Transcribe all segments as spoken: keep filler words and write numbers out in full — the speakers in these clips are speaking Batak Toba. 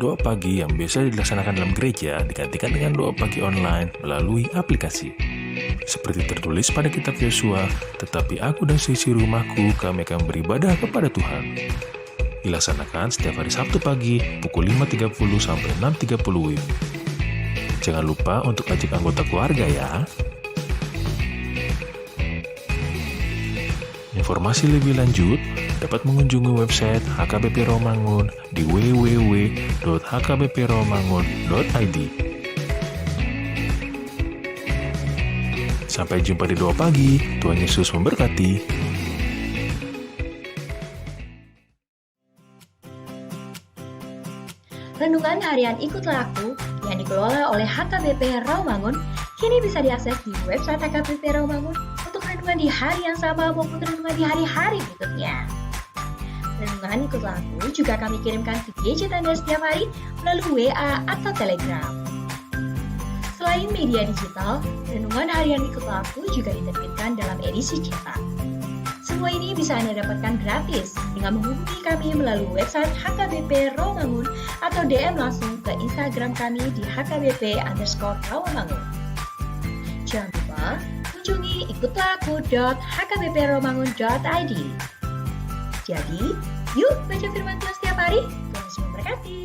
Doa pagi yang biasa dilaksanakan dalam gereja digantikan dengan doa pagi online melalui aplikasi. Seperti tertulis pada kitab Yosua, "Tetapi aku dan seisi rumahku, kami akan beribadah kepada Tuhan." Dilaksanakan setiap hari Sabtu pagi pukul lima tiga puluh sampai enam tiga puluh W I B. Jangan lupa untuk ajak anggota keluarga ya. Informasi lebih lanjut dapat mengunjungi website H K B P Rawamangun di w w w dot h k b p rawamangun dot i d. Sampai jumpa di Doa Pagi. Tuhan Yesus memberkati. Renungan Harian Ikutlah Aku yang dikelola oleh H K B P Rawamangun kini bisa diakses di website H K B P Rawamangun untuk renungan di hari yang sama maupun renungan di hari-hari berikutnya. Renungan Ikutlah Aku juga kami kirimkan ke gadget Anda setiap hari melalui W A atau Telegram. Selain media digital, Renungan Harian Ikutlah Aku juga diterbitkan dalam edisi cetak. Semua ini bisa Anda dapatkan gratis dengan menghubungi kami melalui website H K B P Rawamangun atau D M langsung ke Instagram kami di H K B P underscore Rawamangun. Jangan lupa kunjungi ikutlah aku dot h k b p rawamangun dot i d. Jadi, yuk baca firman Tuhan setiap hari. Tuhan Yesus memberkati.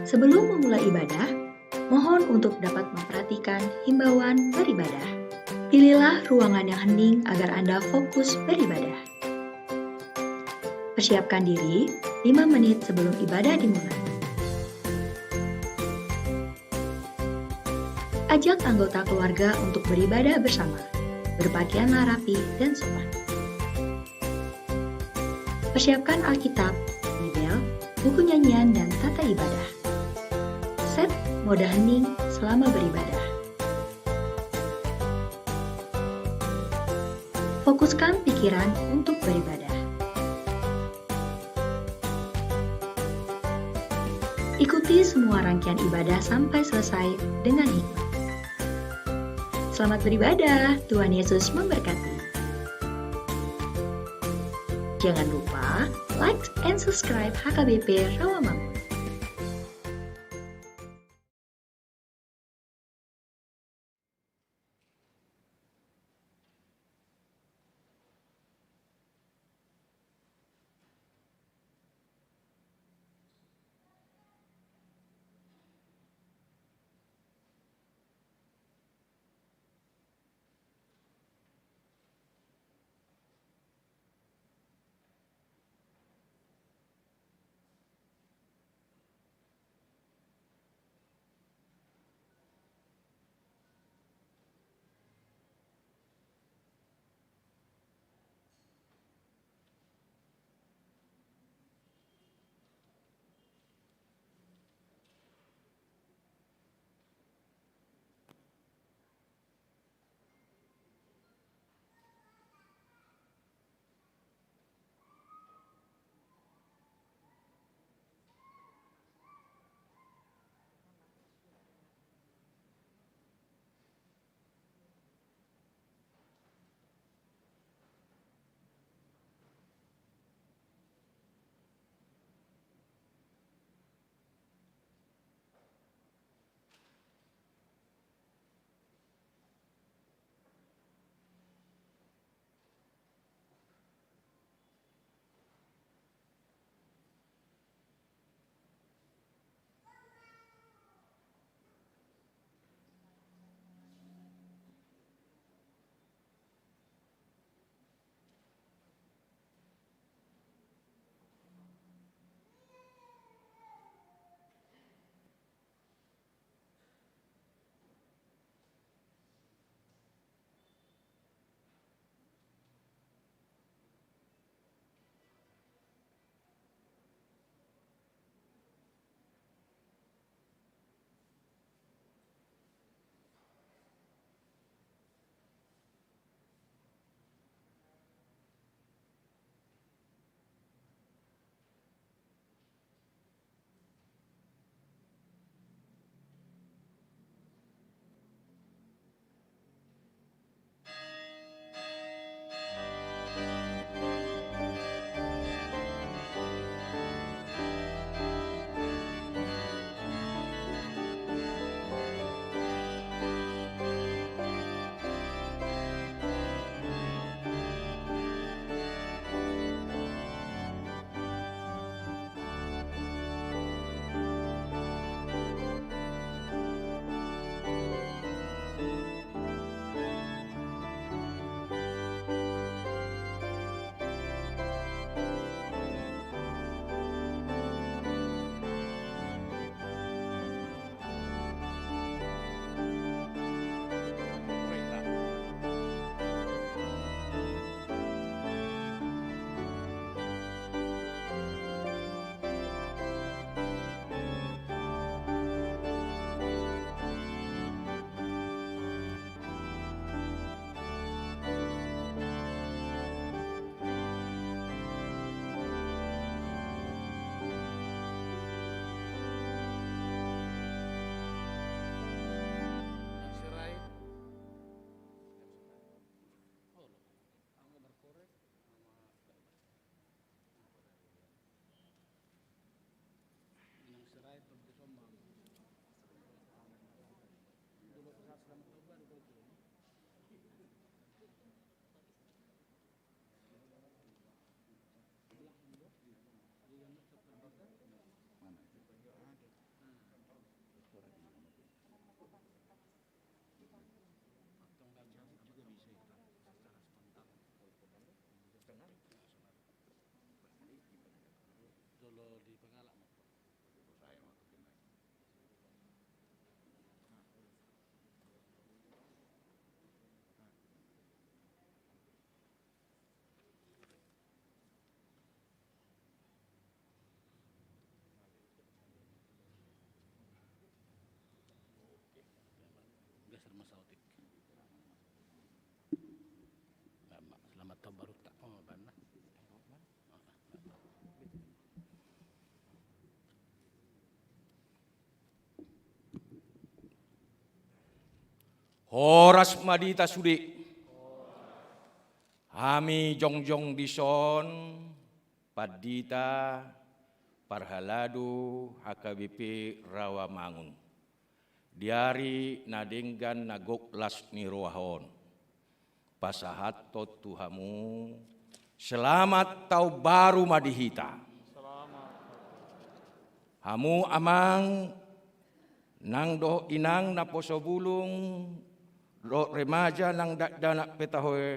Sebelum memulai ibadah, mohon untuk dapat memperhatikan himbauan beribadah. Pilihlah ruangan yang hening agar Anda fokus beribadah. Persiapkan diri lima menit sebelum ibadah dimulai. Ajak anggota keluarga untuk beribadah bersama. Berpakaianlah rapi dan sopan. Persiapkan Alkitab, Bibel, buku nyanyian, dan tata ibadah. Set mode hening selama beribadah. Fokuskan pikiran untuk beribadah. Ikuti semua rangkaian ibadah sampai selesai dengan hikmat. Selamat beribadah, Tuhan Yesus memberkati. Jangan lupa like and subscribe H K B P Rawamangun. Selamat tahun baru tak? Oh, bana. Horas ma di hita sude. Hami jongjong dison, pandita parhalado H K B P Rawamangun. Di ari na denggan na gok las ni roha on, pasahathon tu hamu, selamat taon baru ma di hita. Hamu amang nang dohot inang naposo bulung, dohot remaja nang dakdanak pe tahe,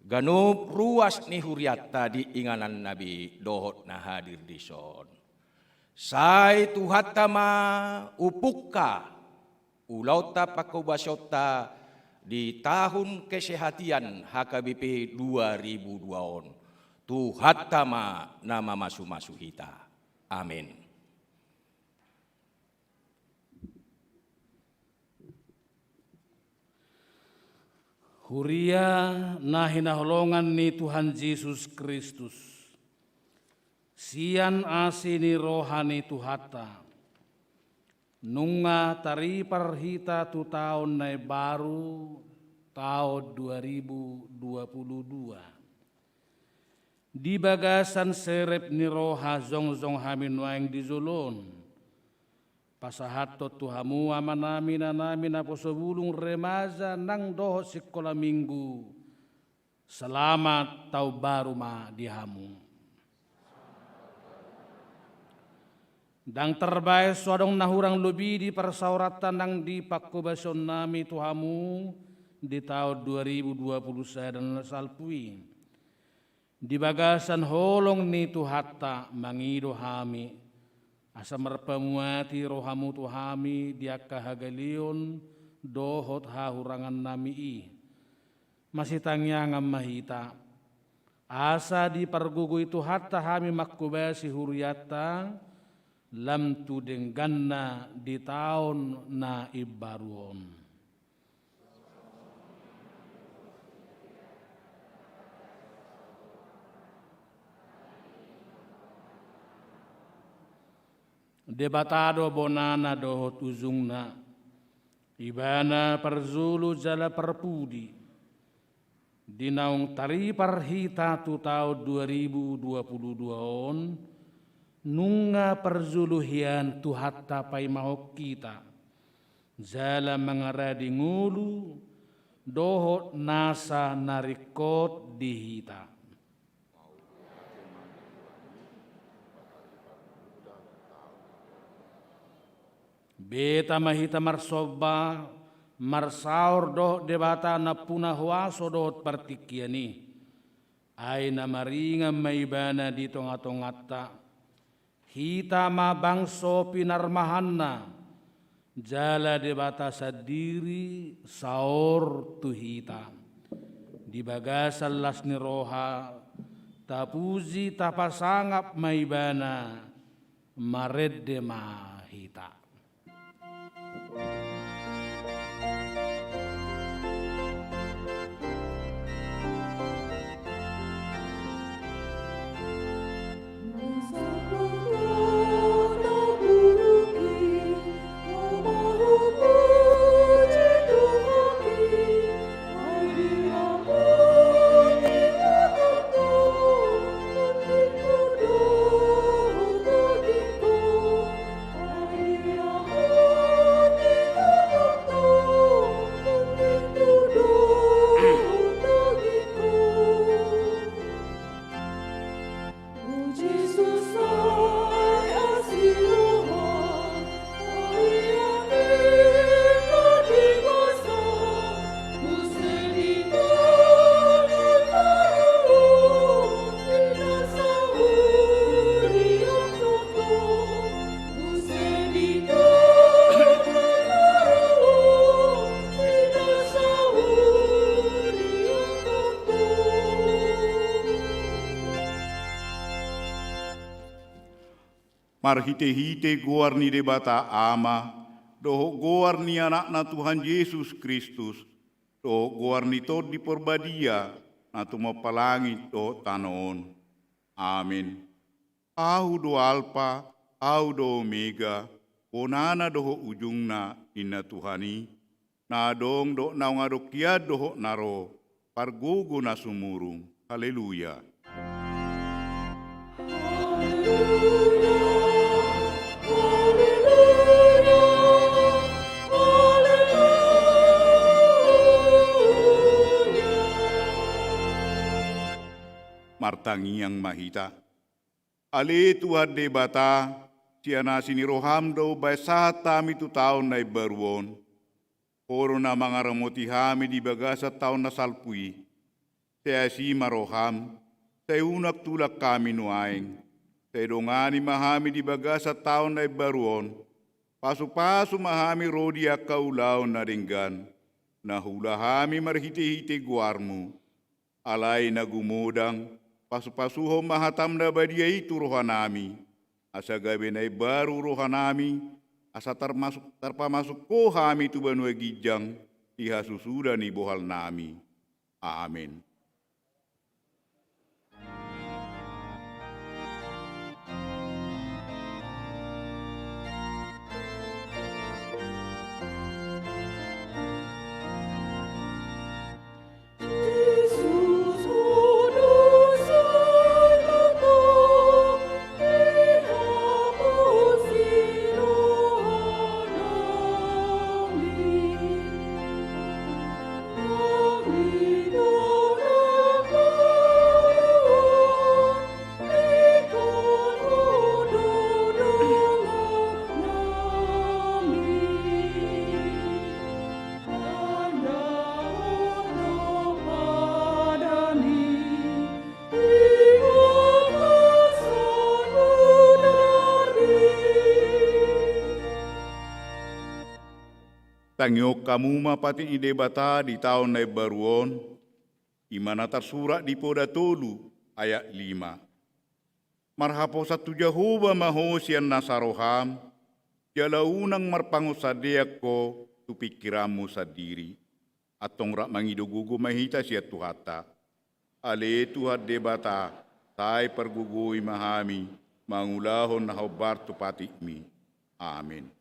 ganup ruas ni hurianta di inganan nami dohot na hadir dison. Sai Tuhanta ma umpungka ulaonta pangkobasionta di tahun kesehatian H K B P dua ribu dua on. Tuhanta ma na mamasumasu hita. Amin. Huria na hinaholongan ni Tuhan Jesus Kristus, sian asi ni roha ni Tuhanta, nunga taripar hita tu taon na imbaru, taon dua ribu dua puluh dua. Di bagasan serep ni roha jongjong hami nuaeng di jolo on, pasahathon tu hamu amanami, inanami naposo bulung, remaja nang dohot sikola minggu, selamat taon baru ma di hamu. Ndang tarbaen so adong na hurang lobi di parsaoranta nang di pangkobasionnami tu hamu di taon dua ribu dua puluh sada na salpu i. Di bagasan holong ni Tuhanta mangido hami, asa marpamuati rohamu tu hami di angka hagaleon dohot hahurangannami i. Masitangiangan ma hita, asa dipargogoi Tuhanta hami mangkobasi hurianta, lam tu dengganna di taon na imbaru on. Debata do bonana dohot ujungna, Ibana parjolo jala parpudi. Di naung taripar hita tu taon dua ribu dua puluh dua on, nunga parjolo hian Tuhanta paimahon hita, jala mangaradi ngolu dohot nasa na ringkot di hita. Beta ma hita marsomba, marsaor dohot Debata nampuna huaso dohot partingkian i. Ai na maringan ma Ibana di tonga-tonganta. Hita ma bangso pinarmahanna, jala Debata sandiri saor tu hita. Di bagasan las ni roha, tapuji tapasangap ma Ibana, marende ma hita. Marhite-hite goar ni Debata Ama, dohot goar ni Anakna Tuhan Jesus Kristus, dohot goar ni Tondi Porbadia, na tumompa langit dohot tano on. Amen. Ahu do Alpa, Ahu do Omega, bonana dohot ujungna, ninna Tuhan i, na adong dohot naung adong hian dohot na ro, pargogo na sumurung. Haleluya. Martangiang ma hita. Ale Tuhan Debata, sian asi ni roham do umbahen sahat hami tu taon na imbaru on. Ho do na mangaramoti hami di bagasan taon na salpu i. Sai asi ma roham, sai unang tulak hami nuaeng. Sai dongani ma hami di bagasan taon na imbaru on. Pasu-pasu ma hami ro di angka ulaon na denggan, na huula hami marhite-hite goarmu. Alai na gumodang, pasu-pasuhon ma hatam na badia i tu rohanami, asa gabe na imbaru rohanami, asa tarmasuk, tarpamasuk Ho hami tu banua ginjang, di hasusuda ni bohalnami. Amen. Tangihon hamu ma patik ni Debata di taon na imbaru on, i ma na tarsurat di Poda tolu ayat lima. Marhaposan tu Jahowa ma ho sian nasa roham, jala unang marpangonsandean ho tu pingkiranmu sandiri. Antong rap mangido gogo ma hita sian Tuhanta. Ale Tuhan Debata, sai pargogoi ma hami, mangulahon na hombar tu patikmi. Amen.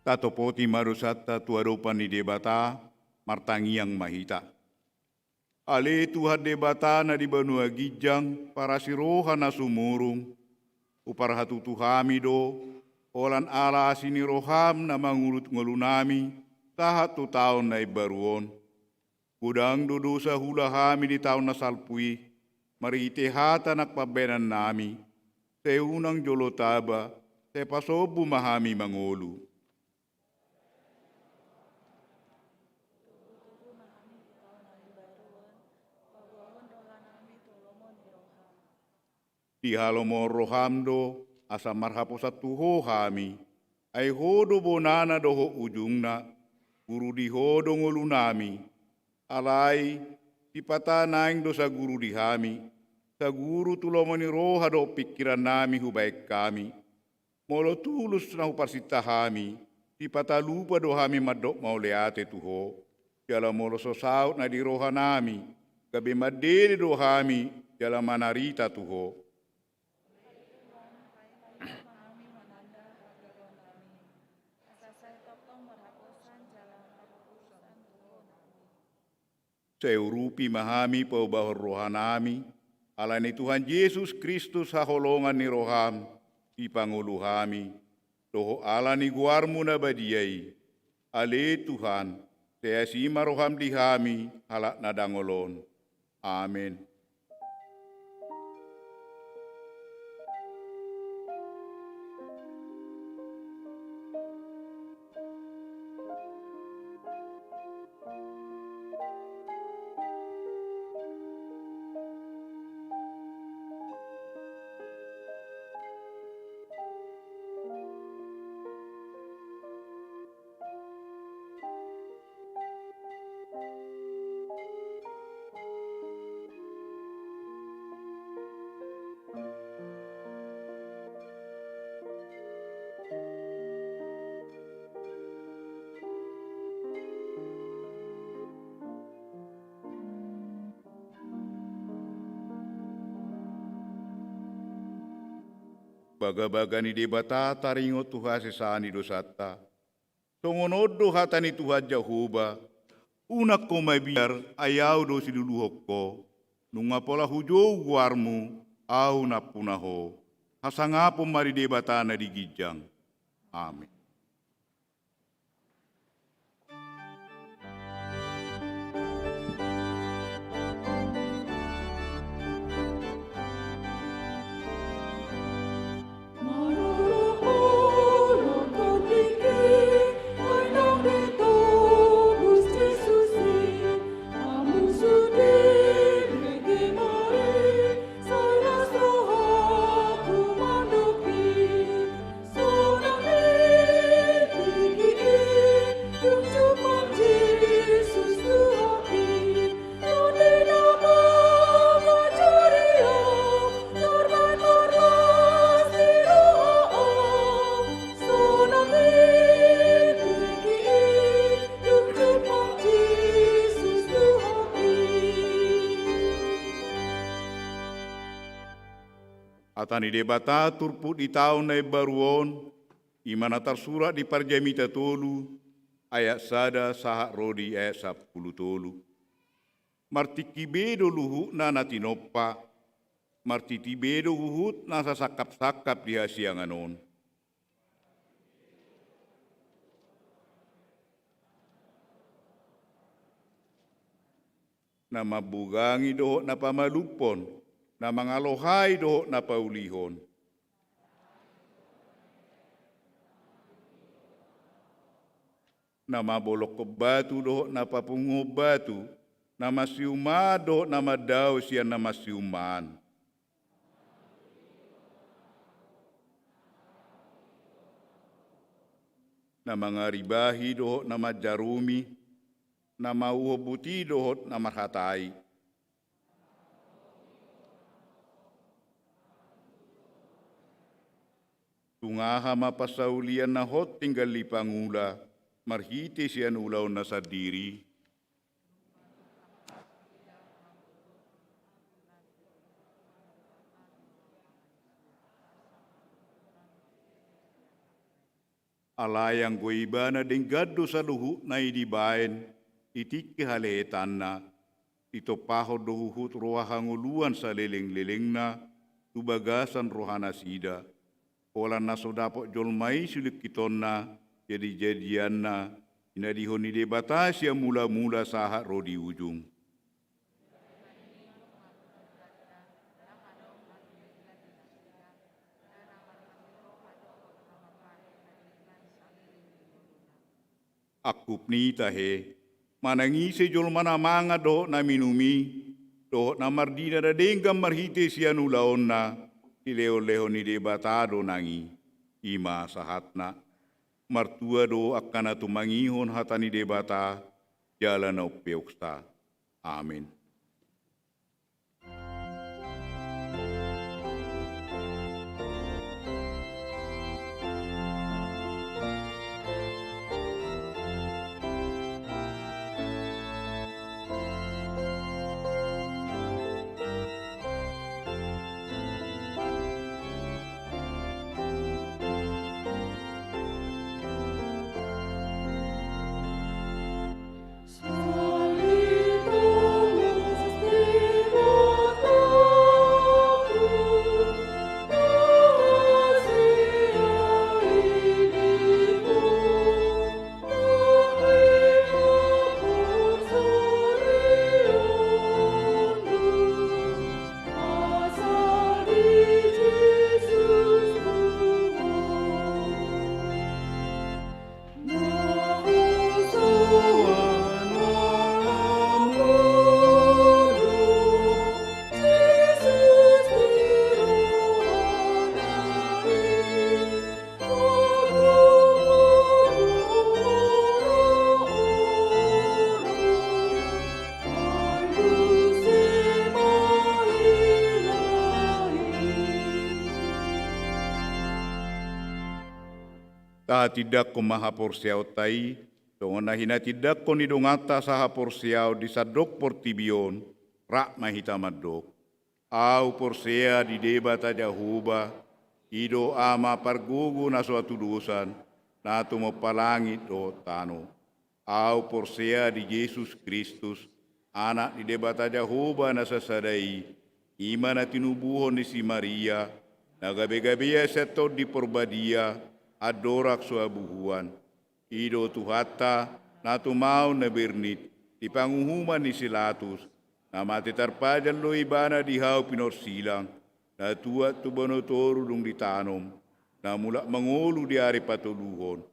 Tatopoti ma dosanta tu adopan ni Debata, martangiang ma hita. Ale Tuhan Debata na di banua ginjang, parasi roha na sumurung, huparhatutu hami do, holan ala asi ni roham na mangulut ngolunami, sahat tu taon na imbaru on. Godang do dosa huula hami di taon na salpu i, marhite hata nang pambahenannami, sai unang jolo taba, sai pasombu ma hami mangolu. Dihalomohon roham do, asa marhaposan tu ho hami. Ai ho do bonana dohot ujungna, guru di ho do ngolunami. Alai, sipata naeng do saguru di hami, saguru tu lomo ni roha dohot pingkirannami hubahen hami. Molo tulus na huparsinta hami, sipata lupa do hami mandok mauliate tu ho, jala molo so saut na di rohanami, gabe mandele do hami, jala manarita tu ho. Sai urupi ma hami paubahon rohanami, ala ni Tuhan Jesus Kristus haholongan ni roham, sipangolu hami, dohot ala ni goarmu na badia i. Ale Tuhan, sai asi ma roham di hami, halak na dangol on. Amen. Bagabaga ni Debata taringot tu hasesaan ni dosanta. Songon on do hata ni Tuhan Jahowa, unang ho mabiar, ai Ahu do siluluhon ho, nunga pola hujou goarmu, Ahu nampuna ho. Hasangapon ma di Debata na di ginjang. Amen. Hata ni Debata turpuk di taon na imbaru on, i ma na tarsurat di Parjamita tolu, ayat sada sahat ro di ayat sampulu tolu. Martingki be do luhutna na tinompa, martiti be do huhut na sasangkap-sangkap di hasiangan on. Na mambugangi dohot na pamalumhon, na mangalohai dohot na paulihon. Na mabolongkon batu dohot na papunguhon batu, na mansiumaan dohot na mandao sian na mansiumaan. Na mangaribahi dohot na manjarumi, na mauhon buti dohot na marhatai. Tung aha ma pansaulian na hot tinggal di pangula, marhite sian ulaonna sandiri? Alai anggo ibana denggan do saluhutna i dibaen di tingki halehetanna, ditompahon do huhut roha hangoluan salelenglelengna tu bagasan rohanasida, holan na so dapot jolma i sulingkitonna jadijadianna, inadihon ni Debata sian mulamula sahat ro di ujung. Angkup ni tahe, manang ise jolma na mangan dohot na minum i, dohot na mardina na denggan marhite sian ulaonna, dilehonlehon ni Debata do nang i, i ma sahatna. Martua do angka na tumangihon hata ni Debata jala na umpeopsa. Amen. Tahatindangkon ma haporseaonta i, songon na hinatindangkon ni donganta sahaporseaon di sandok portibi on, rap ma hita mandok. Ahu porsea di Debata Jahowa, i do Ama pargogo na so hatudosan, na tumompa langit dohot tano. Ahu porsea di Jesus Kristus, Anak ni Debata Jahowa na sasada i, i ma na tinubuhon ni si Maria, na gabegabean sian Tondi Porbadia, andorang so habuhuan. I do Tuhanta, na tumaon na bernit, di panguhuman ni si Latus, na mate tarpajal do ibana di hau pinorsilang, na tuat tu banua toru dung ditanom, na mulak mangolu di ari patoluhon,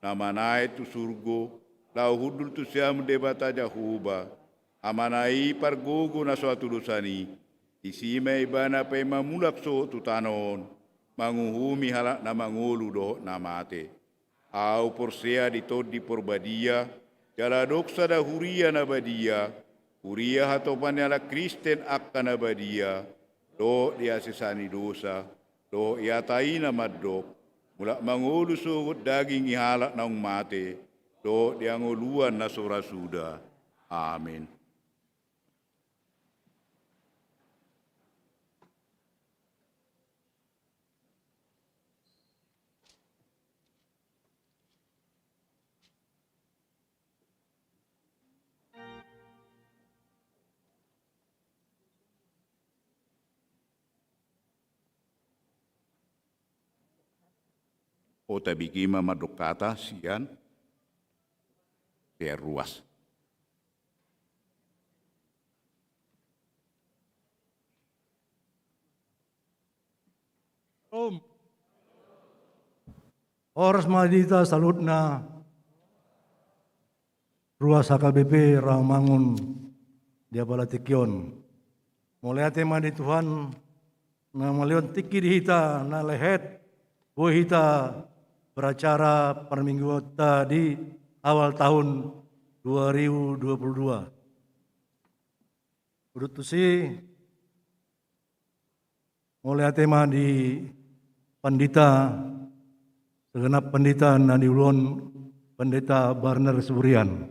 na manaek tu surgo, laho hundul tu siamun Debata Jahowa, Amana i pargogo na so hatudosan i, disi ma ibana paima mulak sohot tu tano on, manguhumi halak na mangolu dohot na mate. Ahu porsea di Tondi Porbadia, jala adong sada huria na badia, huria hatopan ni halak Kristen angka na badia, dohot di hasesaan ni dosa, dohot i hata i na mandok, mulak mangolu sogot daging ni halak naung mate, dohot di hangoluan na so ra suda. Amen. Tabege ma mandok hata sian, sian ruas. Om. Horas ma di hita saluhutna. Ruas H K B P Rawamangun di apala tingki on. Mauliate ma di Tuhan na malehon tingki di hita na lehet, boi hita beracara parmingguonta di awal tahun dua ribu dua puluh dua. Udut tusi, mauliate ma di pandita, segenap pandita na niuluhon Pandita Barner Siburian.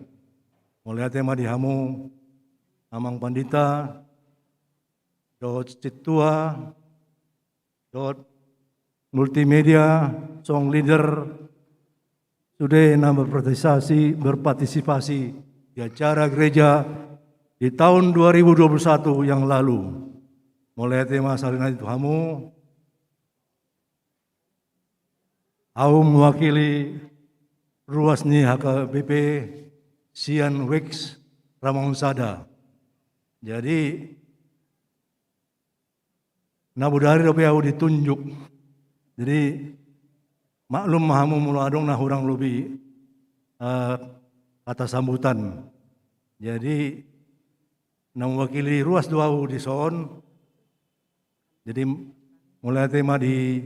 Mauliate ma di hamu, amang pandita, dohot sintua, dohot multimedia, song leader, sude na berpartisipasi, berpartisipasi di acara gereja di tahun dua ribu dua puluh satu yang lalu. Mauliate ma sahali nai tu hamu. Au mewakili ruas ni H K B P sian Weks Rawamangun Sada. Jadi, na bodari dope au ditunjuk. Jadi, maklum ma hamu molo adong na hurang lobi, eh, kata sambutan. Jadi, na mewakili ruas do au dison. Jadi, mauliate ma di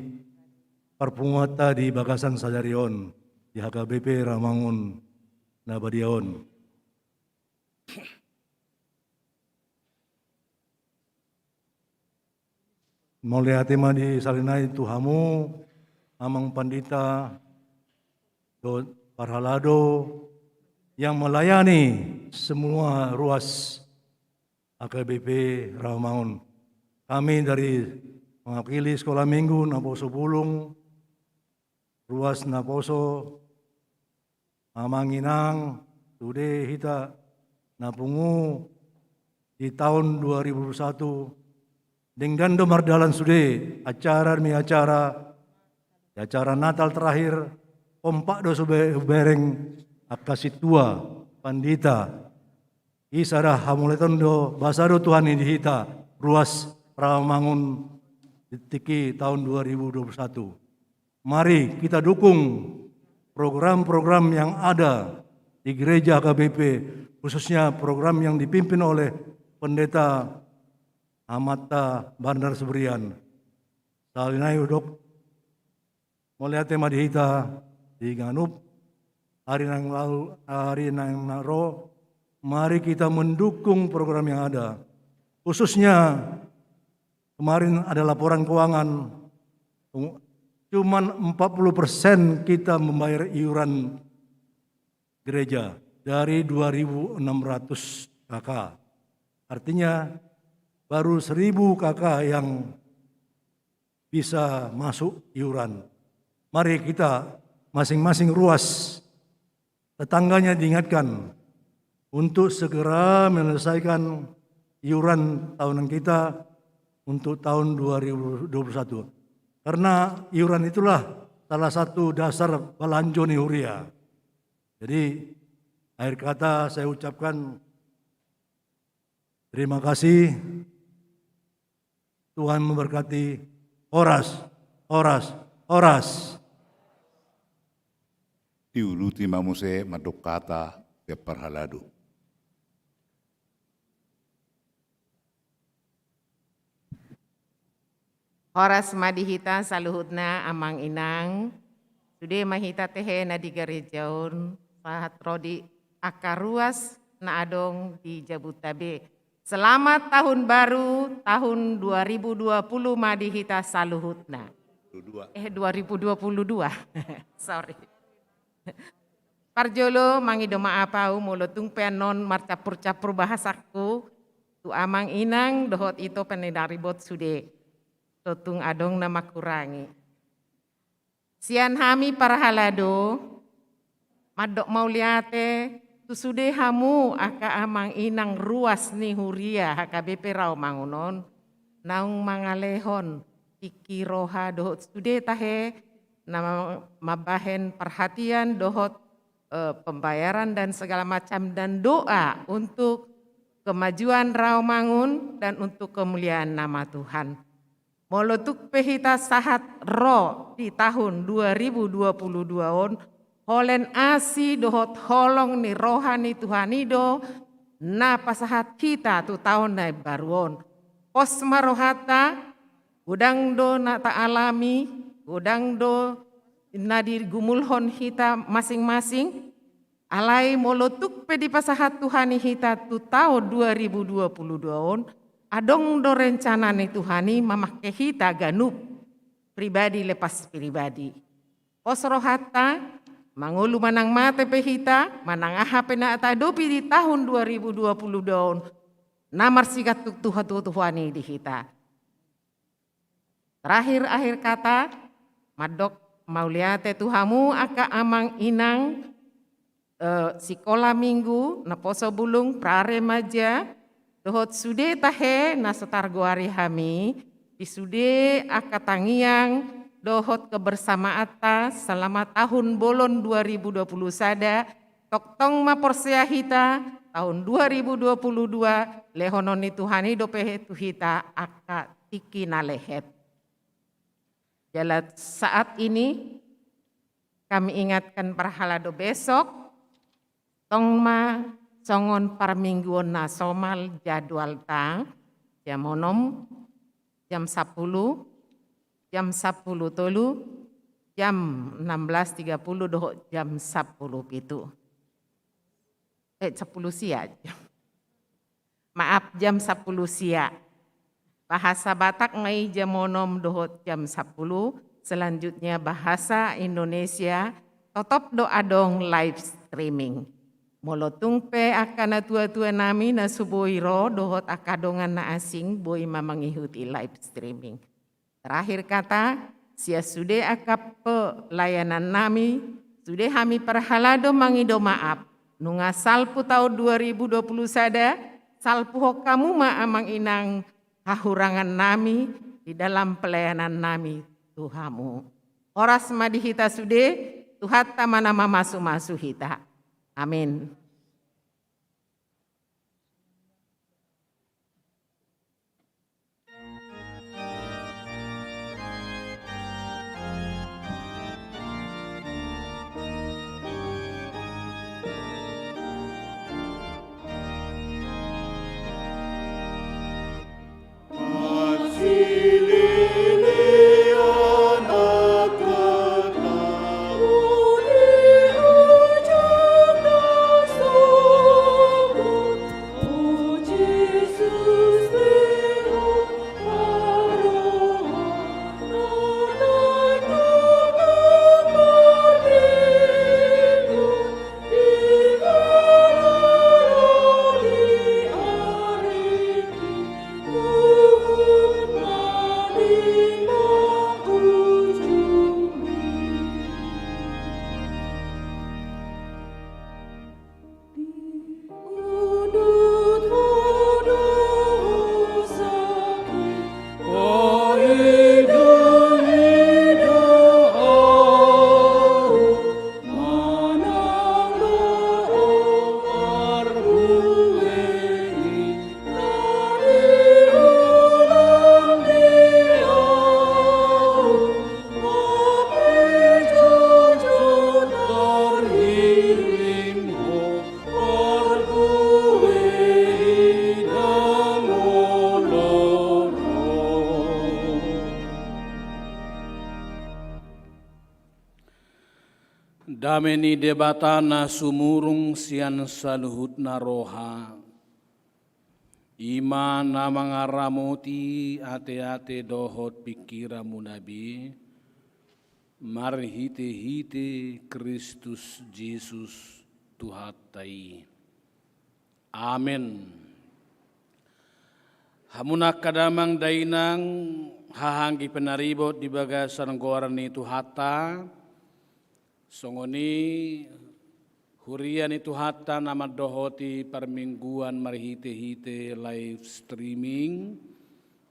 parpunguanta di bagasan sadari on, di H K B P Rawamangun na badia on. Mauliate ma di sahali nai tu hamu, Amang Pandita, dohot parhalado yang melayani semua ruas H K B P Rawamangun. Kami dari mewakili Sekolah Minggu Naposo Bulung, ruas naposo, amang inang, sude hita na pungu di tahun dua ribu dua puluh satu, denggan do mardalan sude acara demi acara, di acara Natal terakhir, kompak do sude hubereng angka sintua, pandita, i sada hamauliateon do, basa do Tuhan i di hita, ruas Rawamangun di tingki tahun dua ribu dua puluh satu. Mari kita dukung program-program yang ada di gereja H K B P, khususnya program yang dipimpin oleh Pendeta Amanta Bandar Sebrian. Sahali nai hudok, mauliate ma di hita di ganup ari naeng lalu, ari naeng na ro, mari kita mendukung program yang ada. Khususnya kemarin ada laporan keuangan, cuman empat puluh persen kita membayar iuran gereja dari dua ribu enam ratus K K. Artinya, baru seribu K K yang bisa masuk iuran. Mari kita masing-masing ruas tetangganya diingatkan untuk segera menyelesaikan iuran tahunan kita untuk tahun dua ribu dua puluh satu. Karena iuran itulah salah satu dasar balanjo ni huria. Jadi, akhir kata saya ucapkan terima kasih. Tuhan memberkati. Horas, horas, horas. Diuluti ma muse mandok hata sian parhalado. Horas ma di hita saluhutna, amang inang. Sude ma hita tehe na di gareja on, sahat ro di angka ruas na adong di jabuta be. Selamat tahun baru, tahun dua ribu dua puluh ma di hita saluhutna. Dua dua. Eh, dua ribu dua puluh dua. Sorry. Parjolo, mangido maaf au molo tung pe annon marcampur-campur bahasangku tu amang inang dohot ito pe na ribot sude. Totung adong na mangkurangi. Sian hami parhalado, mandok mauliate tu sude hamu angka amang inang ruas ni huria H K B P Rawamangun on, naung mangalehon tingki, roha dohot sude tahe na mambahen parhatian dohot, eh, pembayaran dan segala macam dan doa untuk kemajuan Rawamangun dan untuk kemuliaan nama Tuhan. Molo tung pe hita sahat ro di tahun dua ribu dua puluh dua on, holan asi dohot holong ni roha ni Tuhan i do na pasahat hita tu taon na imbaru on. Pos ma rohanta, godang do na taalami, godang do na digumulhon hita masing-masing. Alai molo tung pe dipasahat Tuhan i hita tu taon dua ribu dua puluh dua on, adong do rencana ni Tuhan i mamangke hita ganup, pribadi lepas pribadi. Pos rohanta, mangolu manang mate pe hita, manang aha pe na taadopi di taon dua ribu dua puluh dua on, na marsigantung Tuhan, tu Tuhan i di hita. Terakhir, akhir kata, mandok Mauliate tu hamu angka amang inang, eh, sikola minggu, naposo bulung, praremaja, dohot sude tahe na so targoari hami, di sude angka tangiang dohot kebersamaanta selama tahun bolon dua ribu dua puluh sada, tongtong ma porsea hita, tahun dua ribu dua puluh dua, lehonon ni Tuhan i dope tu hita angka tingki na lehet. Jala saat ini kami ingatkan parhalado besok, tong ma songon parmingguon na somal jadwalta, jam onom, jam sapuluh, jam sapuluh tolu, jam enam belas tiga puluh dohot jam sapuluh pitu. Eh, sapuluh sia. Maaf, jam sapuluh sia. Bahasa Batak ma i jam onom dohot jam sapuluh, selanjutnya bahasa Indonesia, totop do adong live streaming. Molo tung pe angka natuatua nami na so boi ro dohot angka dongan na asing boi ma mangihuti live streaming. Terakhir kata, sian sude angka pelayanan nami, sude hami parhalado mangido maaf. Nunga salpu tahun dua ribu dua puluh sada, salpuhon hamu ma amang inang hahurangan nami di dalam pelayanan nami tu hamu. Horas ma di hita sude, Tuhanta ma na mamasumasu hita. Amin. Dame ni Debata na sumurung sian saluhutna roha, i ma na mangaramoti ateate dohot pingkiranmuna be, marhitehite Kristus Jesus Tuhanta i. Amen. Hamu angka damang dainang, haha anggi pinaribot di bagasan goar ni Tuhanta, songon i huria ni Tuhanta na mandohoti parmingguan marhitehite live streaming,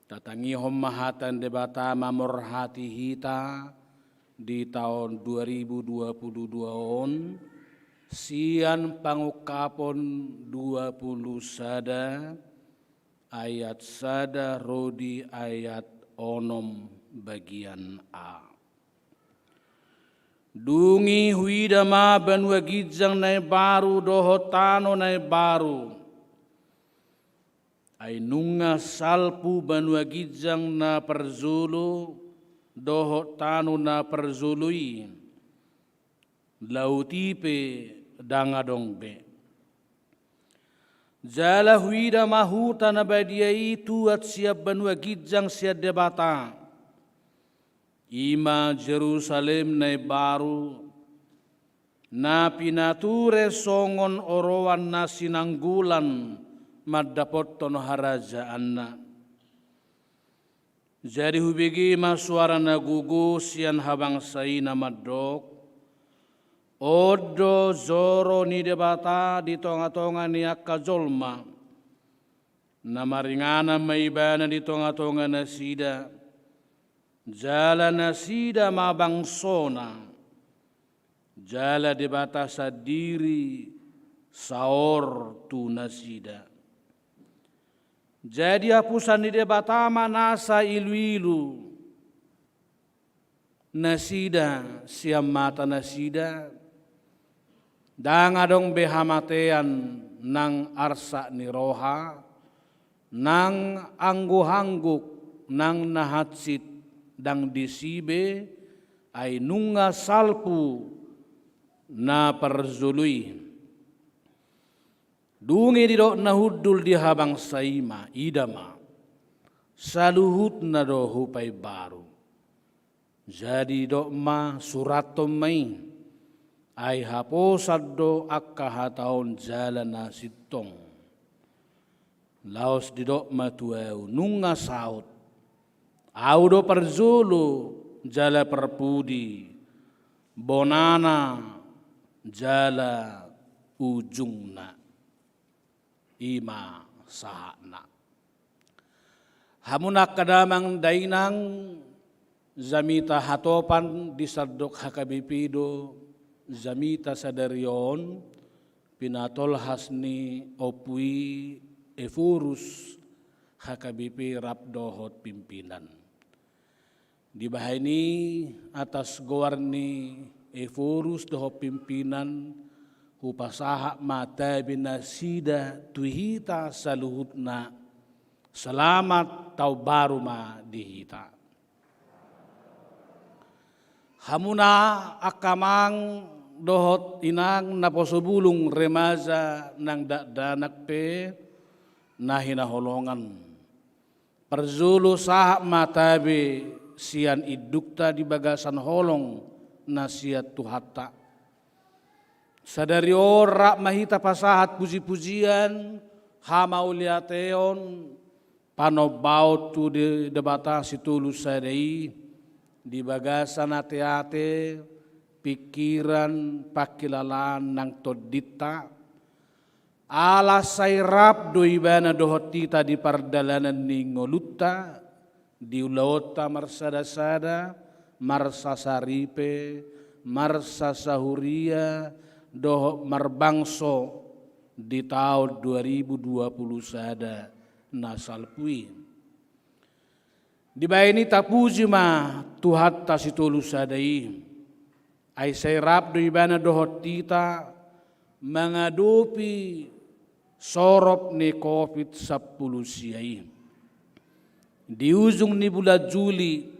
tatangihon ma hata ni Debata mamorhati hita di taon dua ribu dua puluh dua on, sian Pangungkapon dua puluh sada, ayat sada ro di ayat onom bagian a. Dung i huida ma banua ginjang na imbaru dohot tano na imbaru. Ai nunga salpu banua ginjang na parjolo dohot tano na parjolo i, laut i pe ndang adong be. Jala huida ma huta na badia i tuat sian banua ginjang sian Debata, i ma Jerusalem na imbaru, na pinature songon oroan na sinanggolan mandapothon harajaanna. Jadi hubege ma suara na gogo sian habangsa i na mandok: On do joro ni Debata di tonga-tonga ni angka jolma, na maringanan ma Ibana di tonga-tonga nasida, jala nasida ma bangsona, jala Debata sandiri saor tu nasida. Jadi apusan ni Debata ma nasa ilu-ilu nasida sian mata nasida, ndang adong be hamatean nang arsak ni roha, nang angguk-angguk, nang na hansit, ndang disi be, ai nunga salpu na parjolo i. Dung i didok na hundul di habangsa i ma: Ida ma, saluhutna do hupaimbaru. Jadi didok ma: Surathon ma i, ai haposan do angka hata on jala na sintong. Laos didok ma tu ahu: Nunga saut. Ahu do parjolo jala parpudi, bonana jala ujungna. I ma sahatna. Hamu angka damang dainang, jamita hatopan di sandok H K B P do jamita sadari on, pinatolhas ni Ompu i Ephorus H K B P rap dohot pimpinan. Dibahen i atas goar ni Ephorus dohot pimpinan, hupasahat ma tabe nasida tu hita saluhutna. Selamat taon baru ma di hita. Hamuna angka amang dohot inang naposo bulung, remaja nang dakdanak pe na hinaholongan. Parjolo sahat ma tabe sian indukta di bagasan holong na sian Tuhanta. Sadari on rap ma hita pasahat puji-pujian, hamauliateon, panombaon tu De-, Debata Sitolu Sada i, di bagasan ate-ate, pingkiran, pangkilalaan nang tondinta. Ala sai rap do Ibana dohot hita di pardalanan ni ngolunta, di ulaonta marsada-sada, marsasaripe, marsasahuria, dohot marbangso di taon dua ribu dua puluh sada na salpu i. Dibahen i tapuji ma Tuhanta Sitolu Sada i. Ai sai rap do Ibana dohot hita mangadopi sorop ni covid sampulu sia i. Di ujung ni bulan Juli,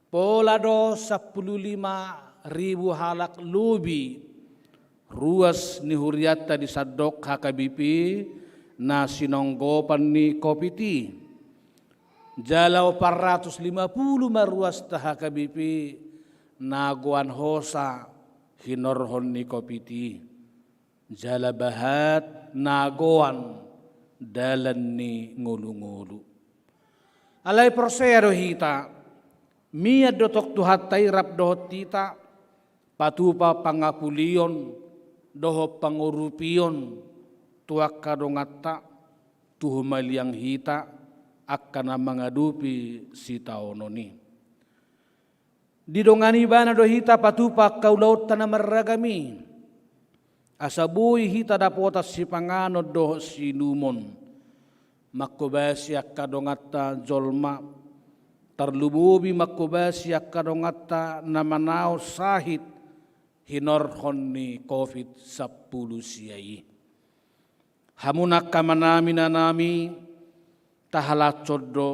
pola do sampulu lima ribu halak lobi ruas ni hurianta di sandok H K B P na sinonggopan ni covid i. Jala opat ratus lima pulu ma ruas ta H K B P na goan hosa hinorhon ni covid i. Jala bahat na goan dalan ni ngolu-ngolu. Alai porsea do hita, mian do tong Tuhanta i rap dohot hita, patupa pangapulion dohot pangurupion tu angka donganta, tu humaliang hita angka na mangadopi sitaonon i. Didongani Ibana do hita patupa angka ulaonta na marragam i, asa boi hita dapotan sipanganon dohot siinumon, manghobasi angka donganta jolma, tarlumobi manghobasi angka donganta na manaon sahit hinorhon ni covid sampulu sia i. Hamu angka amanami, inanami, tahalashon do,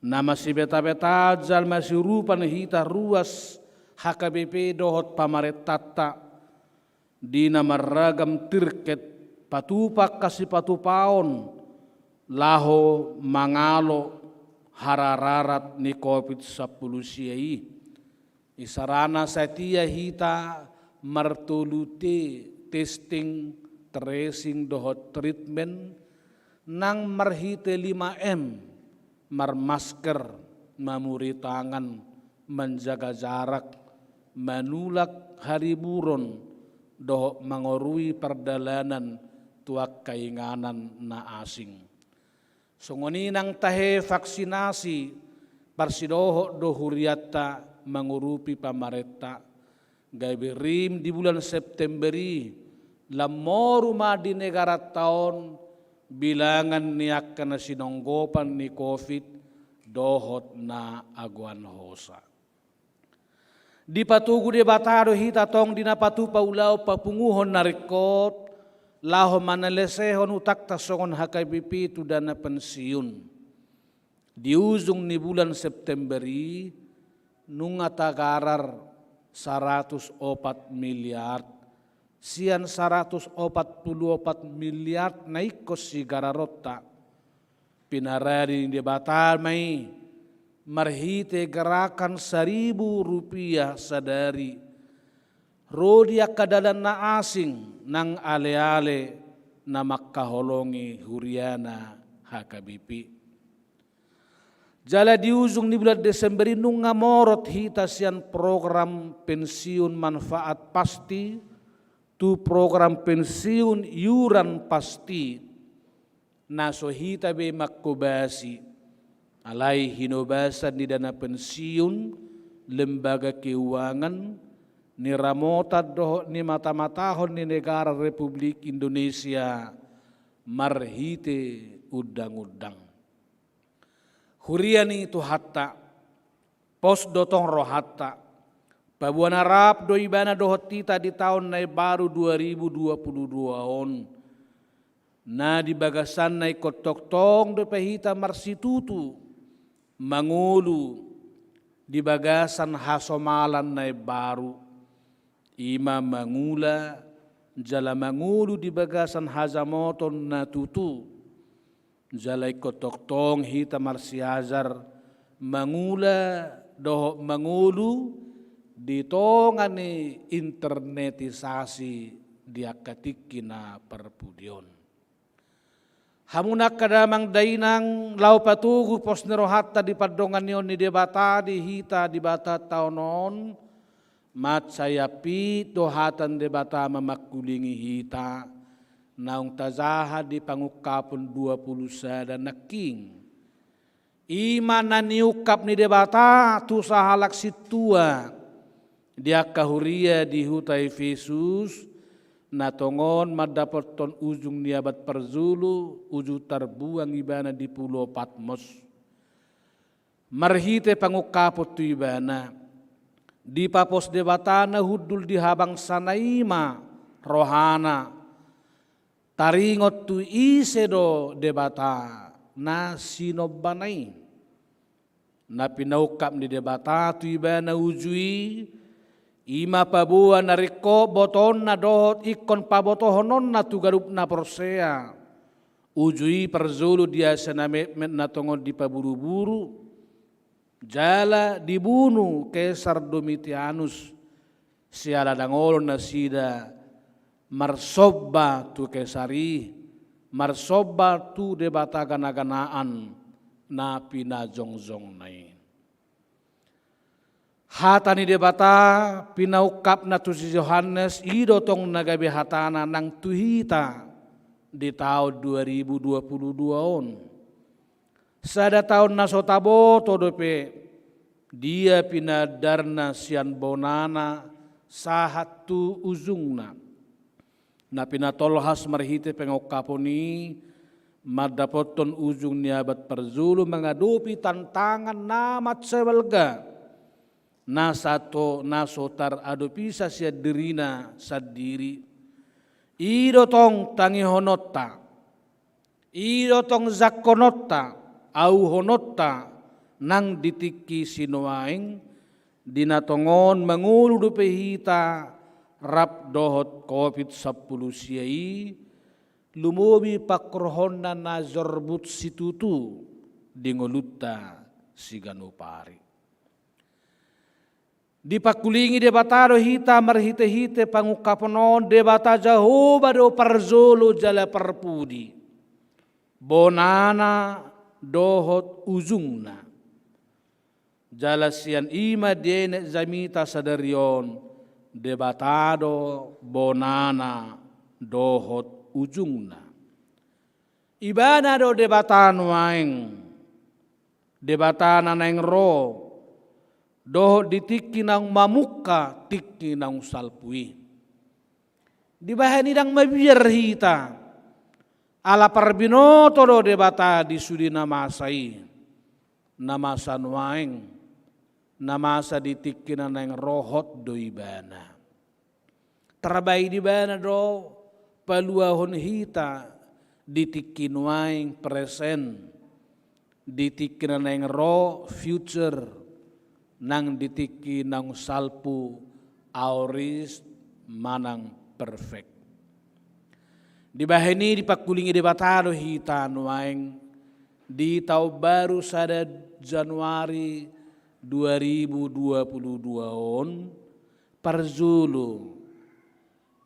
na masibeta-betaan jala masiurupan hita ruas H K B P dohot pamarentanta, di na marragam tirket patupa angka sipatupaon laho mangalo harararat ni covid sampulu sia i. Isarana satia hita martolu T, testing, tracing, dohot treatment, nang marhite lima M, marmasker, mamuri tangan, manjaga jarak, manulak hariburon, dohot mangorui pardalanan tu angka inganan na asing. Songon i nang tahe vaksinasi, parsidohot do hurianta mangurupi pamarenta, gabe rim di bulan September i, lam moru ma di negaranta on bilangan ni angka na sinonggopan ni covid dohot na agoan hosa. Dipatogu Debata do hita tong di na patupa ulaon papunguhon na ringkot, laho manalesehon utangta songon H K B P tu dana pensiun. Di ujung ni bulan September i, nunga tagarar saratus opat miliar, sian saratus opat pulu opat miliar na ingkon sigararonta. Pinaradi ni Debata ma i marhite gerakan saribu rupiah sadari, ro di angka dalan na asing nang aleale na mangkaholongi huriana H K B P. Jala di ujung ni bulan Desember i nunga morot hita sian program pensiun manfaat pasti tu program pensiun iuran pasti, na so hita be mangkobasi, alai hinobasan ni dana pensiun, lembaga keuangan, ni ramotan dohot ni matamatahon ni negara Republik Indonesia marhite undang-undang. Huria ni Tuhanta, pos do tong rohanta, paboa na rap do ibana dohot hita di taon na imbaru dua ribu dua puluh dua on, na di bagasanna ingkon tongtong dope hita marsitutu, mangolu di bagasan hasomalan na imbaru, i ma mangula jala mangolu di bagasan hajamoton na tutu. Jala ingkon tongtong hita marsiajar mangula dohot mangolu di tonga ni internetisasi di angka tingki na parpudi on. Hamu na angka damang dainang, laho patogu pos ni rohanta di pandonganion ni Debata di hita di bagasan taon on, mansai ampit do hata ni Debata mamangkulingi hita, naung tajaha di pangungkapon dua pulu sada nangkin. I ma na niungkap ni Debata tu sahalak sintua di angka huria di huta Efesus, na tongon mandapothon ujung ni abad parjolo, ujung tarbuang ibana di pulo Patmos. Marhite pangungkapon tu ibana, dipapos Debata na hundul di habangsana i ma rohana, taringot tu ise do Debata na sinombana i. Na pinaungkap ni Debata tu ibana uju i, i ma paboa na ringkot botoonna dohot ingkon pabotohononna tu ganup na porsea. Uju i parjolo di Asia na metmet na tongon dipaburuburu, jala dibunu Kesar Domitianus, siala ndang olo nasida marsomba tu Kesar i, marsomba tu debata ganaganaan na pinajongjongna i. Hata ni Debata pinaungkapna tu si Johannes, i do tong na gabe hatana nang tu hita di taon dua ribu dua pulu dua on. Sada taon na so taboto dope dia pinaandarna sian bonana sahat tu ujungna. Na pinatolhas marhite pangungkapon i, mandapothon ujung ni abad parjolo mangadopi tantangan na mansai balga, na sato na so taradopisa sian dirina sandiri. I do tong tangihononta, i do tong jangkononta, auhononta, nang di tingki sinuaeng, di na tongon mangolu dope hita rap dohot covid sampulu sia i, lumobi panghorhonna na jorbut situtu di ngolunta siganup ari. Dipangkulingi Debata do hita marhitehite pangungkapon on, Debata Jahowa do parjolo jala parpudi, bonana dohot ujungna. Jala sian i ma dienet jamita sadari on, Debata do bonana dohot ujungna. Ibana do Debata nuaeng, Debata na naeng ro, dohot di tingki naung mamungka tingki naung salpu i. Dibahen i ndang mabiar hita, ala parbinoto do Debata di sude na masa i, na masa nuaeng, na masa di tingki na naeng ro, hot do Ibana. Tarbahen Ibana do paluahon hita di tingki nuaeng, present, di tingki na naeng ro, future, nang di tingki naung salpu, aorist manang perfect. Dibahen i dipangkulingi Debata do hita nuaeng di taon baru sada Januari dua ribu dua puluh dua on, parjolo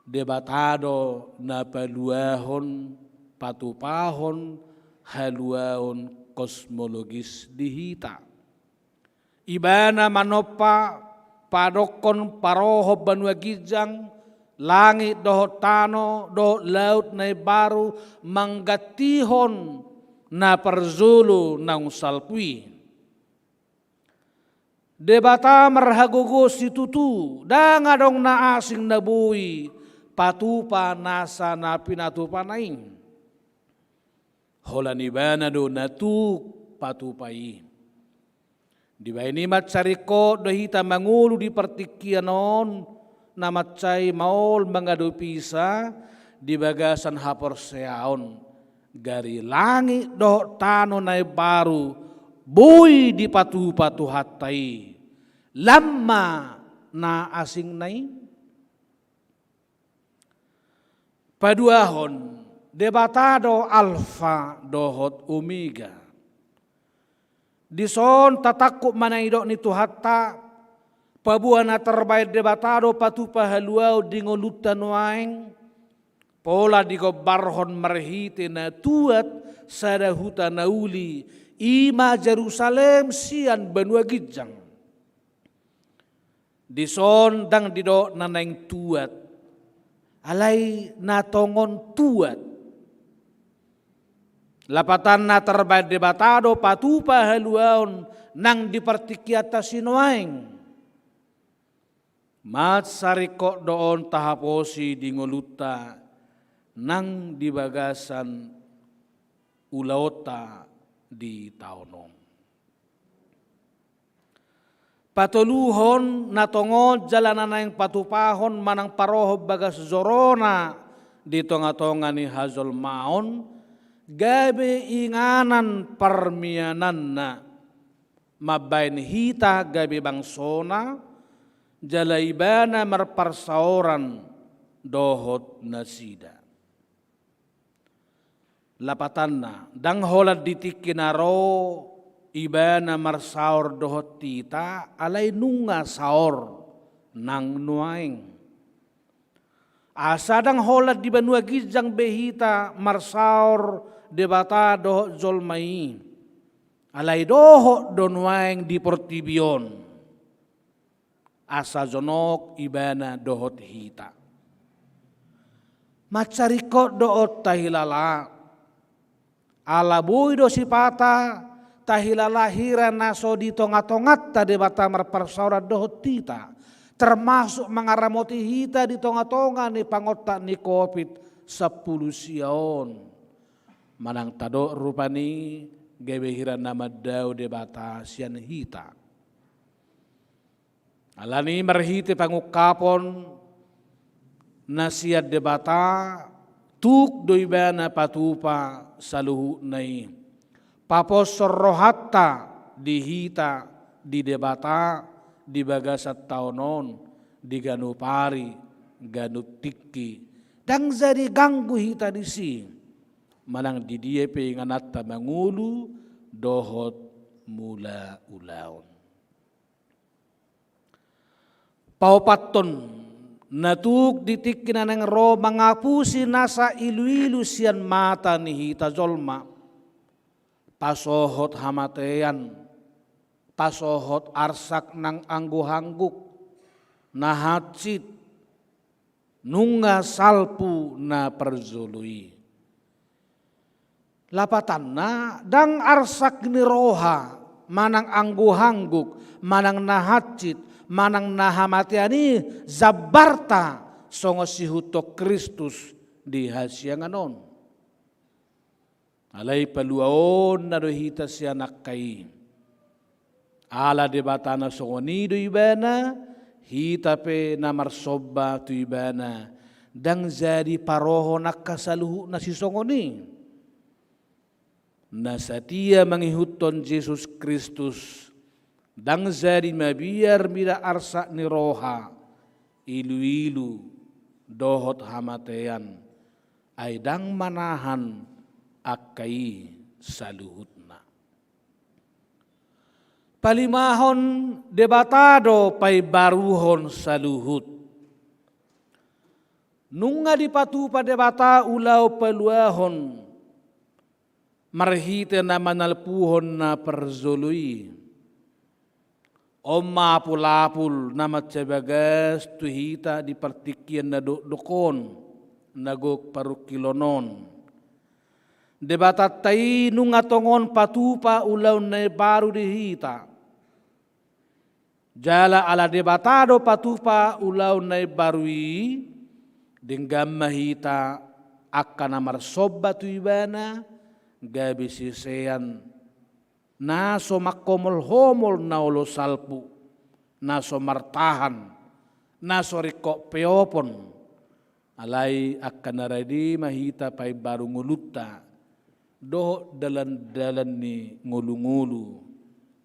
Debata do na paluahon, patupahon haluaon kosmologis di hita. Ibana manompa, padokkon, parohon banua ginjang, langit dohot tano, dohot laut na imbaru, manggantihon na parjolo naung salpu i. Debata marhagogoon situtu, ndang adong na asing na boi patupa nasa na pinatupana i. Holan Ibana do na tuk patupa i. Dibahen i mansai ringkot do hita mangolu di partingkian on, na mansai maol mangadopisa di bagasan haporseaon, gari langit dohot tano na imbaru boi dipatupa Tuhanta i, lam ma na asingna i. Paduahon, Debata do Alfa dohot Omega. Dison tatangkup ma na nidok ni Tuhanta, paboa na tarbahen Debata do patupa haluaon di ngolunta nuaeng, pola digombarhon marhite na tuat sada huta na uli, i ma Jerusalem sian banua ginjang. Dison ndang didok na naeng tuat, alai na tongon tuat. Lapatanna tarbahen Debata do patupa haluaon nang di partingkianta sinuaeng. Mansai ringkot do on tahaposi di ngolunta nang di bagasan ulaonta di taon on. Patoluhon, na tongon jala na naeng patupahon manang parohon bagas jorona di tongatonga ni hajolmaon, gabe inganan parmiananna, mambahen hita gabe bangsona, jala Ibana marparsaoran dohot nasida. Lapatanna, ndang holan di tingki na ro Ibana marsaor dohot hita, alai nunga saor nang nuaeng. Asa ndang holan di banua ginjang be hita marsaor Debata dohot jolma i, alai dohot do nuaeng di portibi on. Asa jonok Ibana dohot hita. Mansai ringkot do on tahilala. Ala boi do sipata tahilala hira na so di tongatonganta Debata marparsaoran dohot hita, termasuk mangaramoti hita di tongatonga ni pangontak ni covid sampulu sia on. Manang tadok rupani gabe hira na mandao Debata sian hita. Alani marhite pangungkapon na sian Debata, tuk do Ibana patupa saluhutna i. Paposhon rohanta di hita, di Debata, di bagasan taon on, di ganup ari, ganup tingki. Ndang jadi ganggu hita disi. Manang di dia pe ingananta mangolu dohot mula ulaon. Paopathon, na tuk di tingki na naeng ro mangapusi nasa iluilu sian mata ni hita jolma, pasohot hamatean, tasohot arsak nang anggo hangguk, na hansit, nunga salpu na parjolo i. Lapatanna, ndang arsak ni roha, manang anggo hangguk, manang na hansit, manang na hamatean i jambarta songon sihuthon Kristus di hasiangan on. Alai paluaonna do hita sian angka i. Ala Debata na songon i do Ibana, hita pe na marsomba tu Ibana, ndang jadi parohon angka saluhutna sisongon i. Na satia mangihuthon Jesus Kristus, ndang jadi mabiar mida arsak ni roha, iluilu, dohot hamatean, ai ndang manahan angka i saluhutna. Palimahon, Debata do paimbaruhon saluhut. Nunga dipatupa Debata ulaon paluahon marhite na manalpuhon na parjolo i. On ma apulapul na mansai bagas tu hita di partingkian na dokdok on, na gok parungkilon on. Debatanta i nunga tongon patupa ulaon na imbaru di hita. Jala ala Debata do patupa ulaon na imbaru i, denggan ma hita angka na marsomba tu Ibana, gabe sisean na so mangkomolhomol na olo salpu, na so martahan, na so ringkot peopon. Alai angka na rade ma hita paimbaru ngolunta dohot dalandalan ni ngolungolu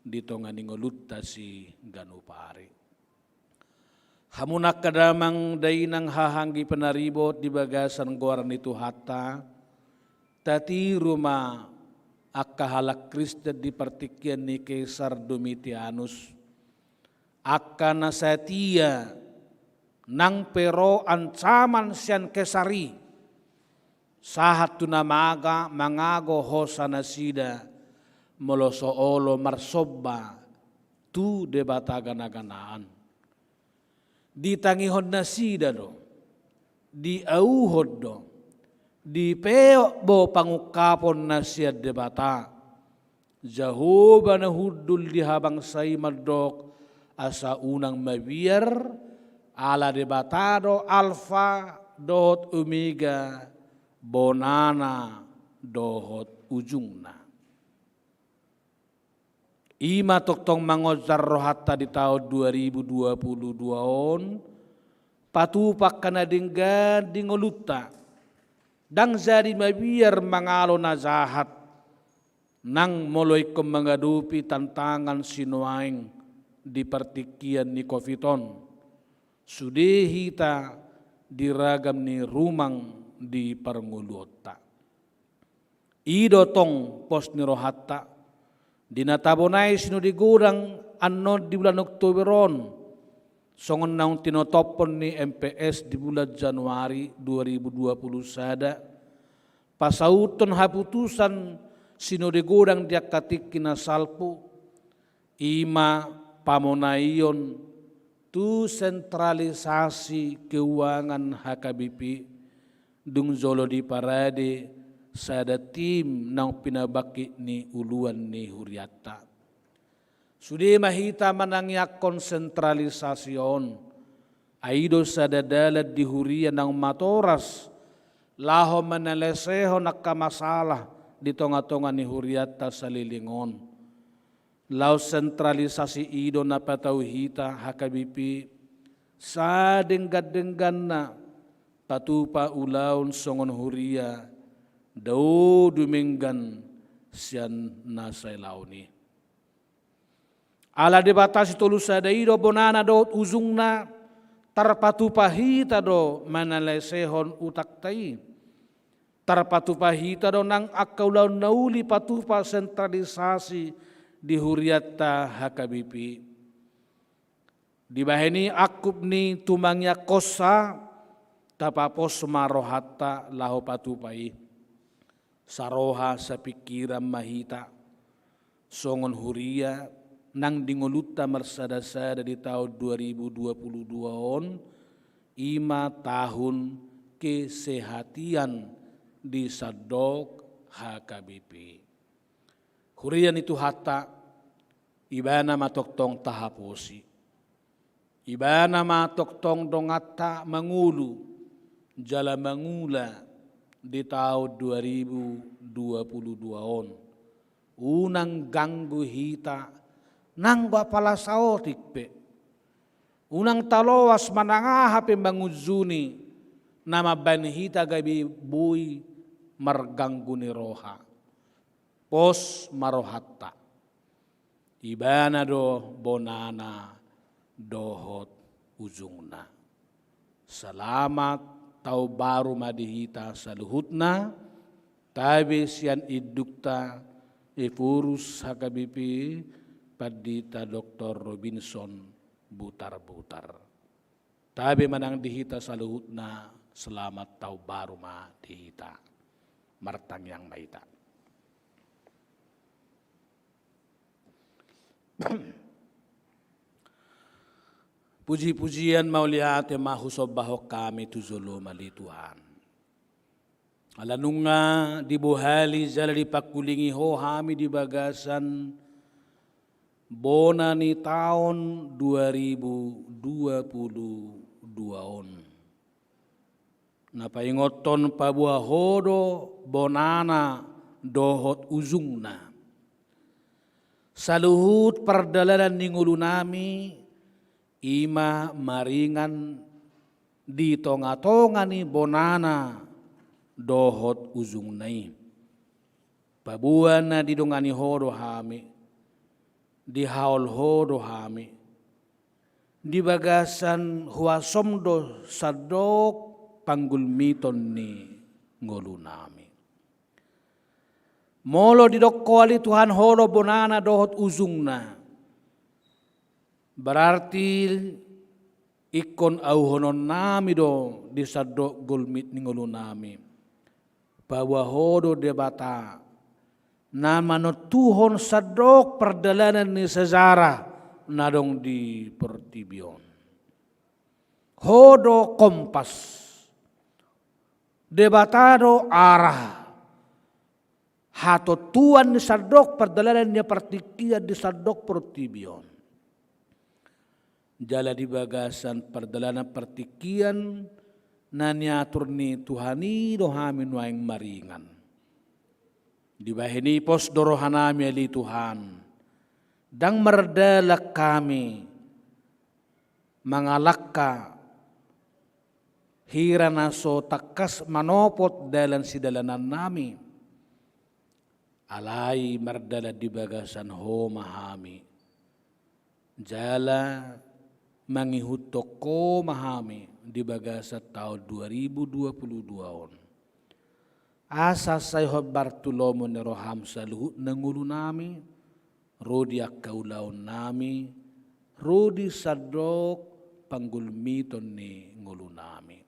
di tonga ni ngolunta siganup ari. Hamu angka damang dainang, haha anggi panaribot di bagasan goar ni Tuhanta, tatiru ma angka halak Kristen di partingkian ni Kaisar Domitianus, angka na satia nang pe ro ancaman sian Kaisar i, sahat tu na maga mangago hosa nasida, molo so olo marsomba tu debata ganaganaan. Ditangihon nasida do, diauhon do, dipeop do pangungkapon na sian Debata. Jahowa na hundul di habangsa i mandok, asa unang mabiar, ala Debata do Alfa dohot Omega, bonana dohot ujungna. I ma tongtong mangonjar rohanta di taon dua ribu dua puluh dua on, patupa angka na denggan di ngolunta, ndang jadi mabiar mangalo na jahat, nang molo ingkon mangadopi tantangan sinuaeng di partingkian ni covid on, sude hita di ragam ni rumang di parngoluonta. I do tong pos ni rohanta, di na tabonai sinode godang annon di bulan Oktober on, songon naung tinotophon ni M P S di bulan Januari dua ribu dua puluh sada, pasauthon haputusan sinode godang di angka tingki na salpu, i ma pamonaion tu sentralisasi keuangan H K B P, dung jolo diparade sada tim naung pinabangkit ni uluan ni hurianta. Sude ma hita manangiangkon sentralisasi on, ai do sada dalan di huria naung matoras, laho manalesehon angka masalah di tonga-tonga ni hurianta saleleng on. Laos sentralisasi i do na patau hita H K B P, sadenggan-dengganna patupa ulaon songon huria, dao dumenggan sian na sailaon i. Ala Debata sitolu sada i do bonana dohot ujungna, tarpatupa hita do manalesehon utangta i. Tarpatupa hita do nang angka ulaon na uli patupa sentralisasi di hurianta H K B P. Dibahen i angkup ni tumangiangkonsa, tapapos ma rohanta laho patupa i. Saroha sapingkiran ma hita, songon huria, nang di ngolunta marsada-sada di taon dua ribu dua puluh dua on, i ma tahun kesehatian di sandok H K B P. Huria ni Tuhanta, Ibana ma tongtong tahaposi. Ibana ma tongtong donganta mangolu jala mangula di taon dua ribu dua puluh dua on. Unang ganggu hita, nanggo apala saotik pe. Unang taloas manang aha pe mangunjuni na mambahen hita gabe boi marganggu ni roha. Pos ma rohanta. Ibana do bonana dohot ujungna. Selamat taon baru ma di hita saluhutna, tabe sian indukta Ephorus H K B P Pandita Doktor Robinson Butarbutar. Tabe ma nang di hita saluhutna, selamat taon baru ma di hita. Martangiang ma hita. Puji-pujian mauliate ma husombahon hami tu jolom ale Tuhan. Ala nunga dibohali jala dipangkulingi Ho hami di bagasan bona ni taon dua ribu dua puluh dua on. Na paingothon paboa Ho do bonana dohot ujungna. Saluhut pardalanan ni ngolunami, i ma maringan di tonga-tonga ni bonana dohot ujungna i. Paboa na didongani Ho do hami, dihaol Ho do hami, di bagasan huasom do sandok panggulmiton ni ngolunami. Molo didok Ho ale Tuhan Ho do bonana dohot ujungna, berarti ingkon auhononnami do di sandok gulmit ni ngolunami. Paboa Ho do Debata na manontuhon sandok pardalanan ni sejarah na adong di portibi on. Ho do kompas. Debata do arah. Hatontuan ni sandok pardalanan ni partingkian di sandok portibi on. Jala di bagasan pardalanan partingkian na niatur ni Tuhan i do hami nuaeng maringan. Dibahen i pos do rohanami ale Tuhan. Ndang mardalan hami mangalangka hira na so tangkas manopot dalan sidalanannami. Alai mardalan di bagasan Ho ma hami. Jala mangihuthon Ho ma hami di bagasan taon dua ribu dua puluh dua on. Asa sai hombar tu lomo ni roham saluhutna ngolunami, ro di angka ulaonnami, ro di sandok panggulmiton ni ngolunami.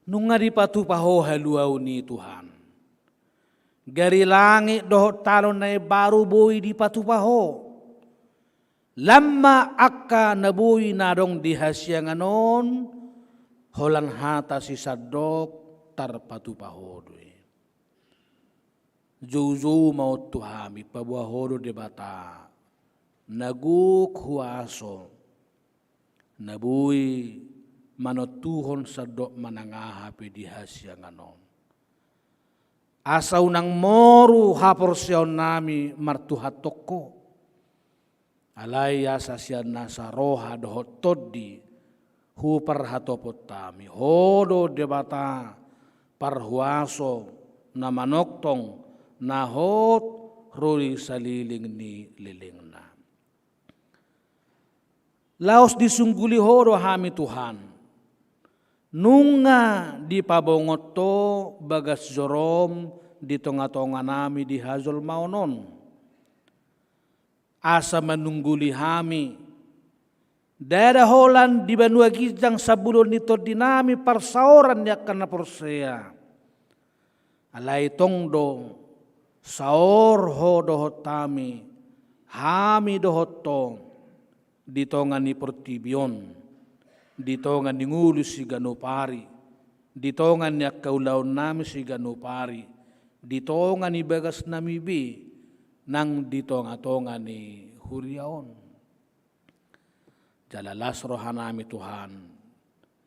Nunga dipatupa Ho haluaon i Tuhan. Gari langit dohot tano na imbaru boi dipatupa Ho. Lam ma angka na boi na adong di hasiangan on, holan hata sisandok tarpatupa Ho do i. Joujou ma on tu hami, paboa Ho do Debata na gok huaso, na boi manontuhon sandok manang aha pe di hasiangan on. Asa unang moru haporseaonnami martuhanhon Ho. Alai asa sian nasa roha dohot tondi huparhatopot hami, Ho do Debata parhuaso na manongtong na hot ro di saliling ni lelengna. Laos disungguli Ho do hami Tuhan. Nunga dipabongot Ho bagas jorom di tonga-tonganami di hajolmaon on. Asa manungguli hami. Ndada holan di banua ginjang sambulon ni tondinami parsaoran ni angka na porsea. Alai tong do saor Ho dohot hami hami dohot Ho di tonga ni portibi on, di tonga ni ngolu siganup ari, di tonga ni angka ulaonnami siganup ari, di tonga ni bagasnami be, nang di tonga-tonga ni huria on. Jala las rohanami Tuhan,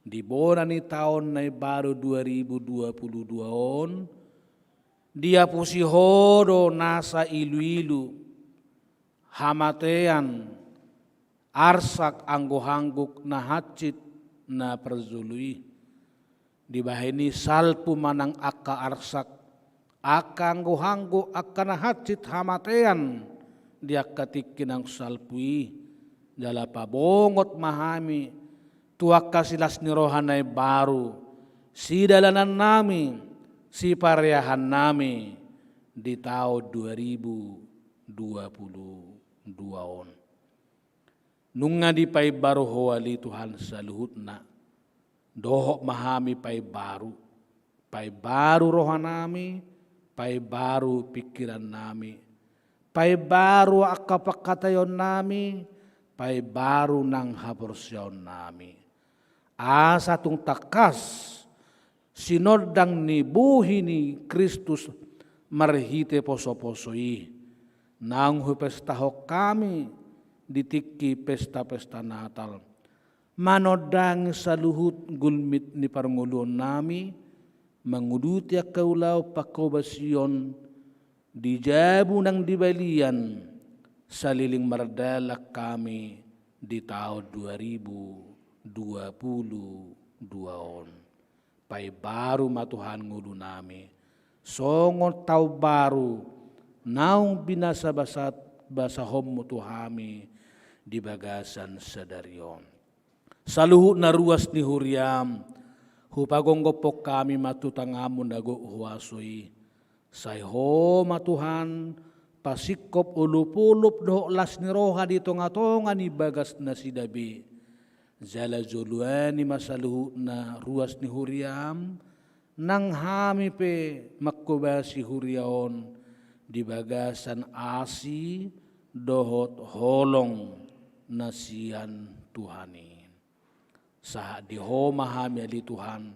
di bona ni taon na imbaru dua ribu dua puluh dua on, diapusi Ho do nasa ilu-ilu, hamatean, arsak, anggo hangguk na hansit na parjolo i. Dibahen i salpu manang angka arsak, angka anggo hangguk, angka na hansit hamatean di angka tingki naung salpu i, jala pabongot ma hami tu angka silas ni roha na imbaru, sidalanannami, sipareahannami di taon dua ribu dua puluh dua on. Nunga dipaimbaru Ho ale Tuhan saluhutna, dohot ma hami paimbaru, paimbaru rohanami, paimbaru pingkirannami, paimbaru angka pangkataionnami, paimbaru nang haporseaonnami. Asa tung tangkas sinondang ni bohi ni Kristus marhite poso-poso i, naung hupestahon hami di tingki pesta-pesta Natal, manondangi saluhut gulmit ni parngoluonnami, manguduti angka ulaon pangkobasion di jabu nang di balian, saleleng mardalan hami di taon dua ribu dua puluh dua on. Paimbaru ma Tuhan ngolunami, songon taon baru naung binasa basa, basahonmu tu hami di bagasan sadari on. Saluhutna ruas ni huriam, hupagonggop hami ma tu tanganmu na gok huaso i. Sai Ho ma Tuhan, pasingkop olop-olop dohot las ni roha di tonga-tonga ni bagas nasida be. Jala joloani ma saluhutna ruas ni huriam, nang hami pe mangkobasi huria on di bagasan asi dohot holong na sian Tuhan i. Sahat di Ho ma hami ale Tuhan,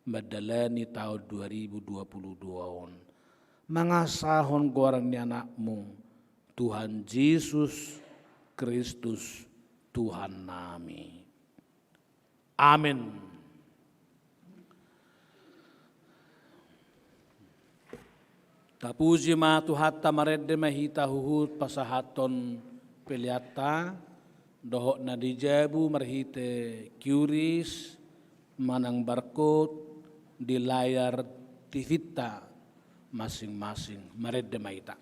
mandalani taon dua ribu dua puluh dua on, mangasahon goar ni Anakmu, Tuhan Jesus Kristus, Tuhannami. Amen. Tapuji ma Tuhanta, marende ma hita huhut pasahathon peleanta, dohot na di jabu marhite qris, manang barcode di layar tivinta masing-masing. Marende ma hita.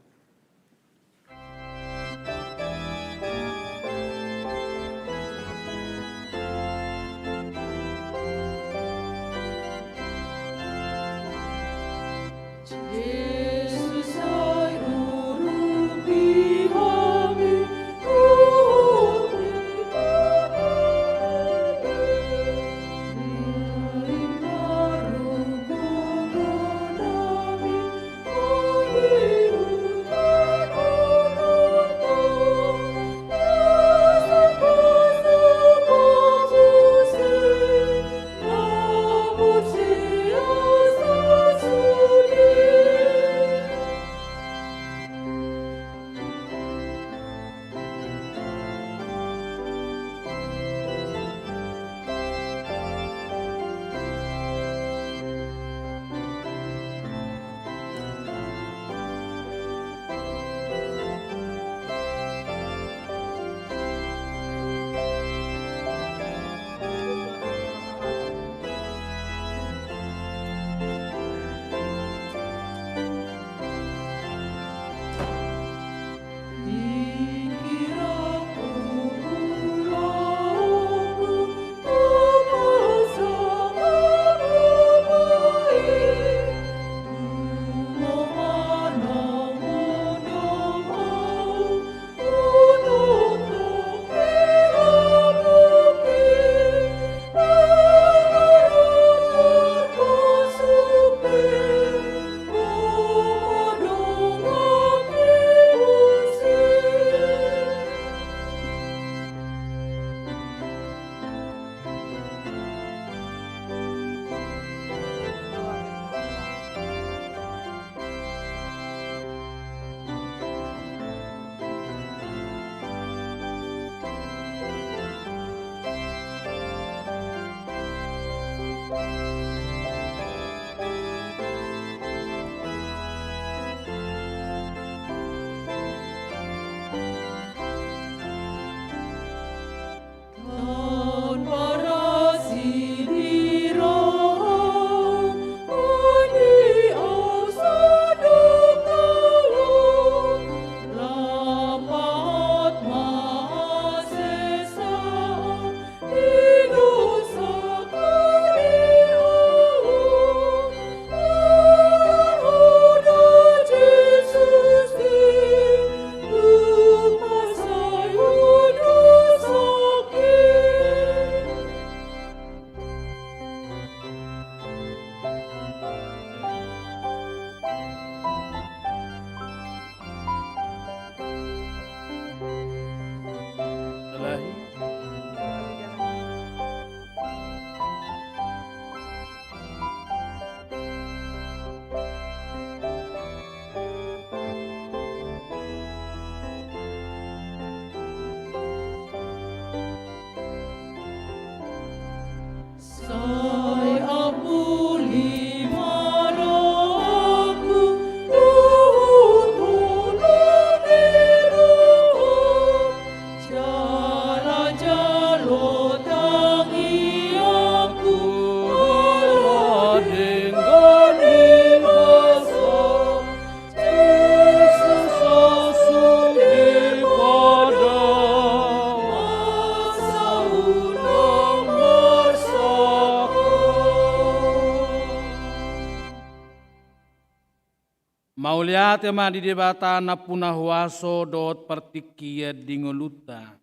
Mauliate ma di Debata nampuna huaso dohot partingkian di ngolunta.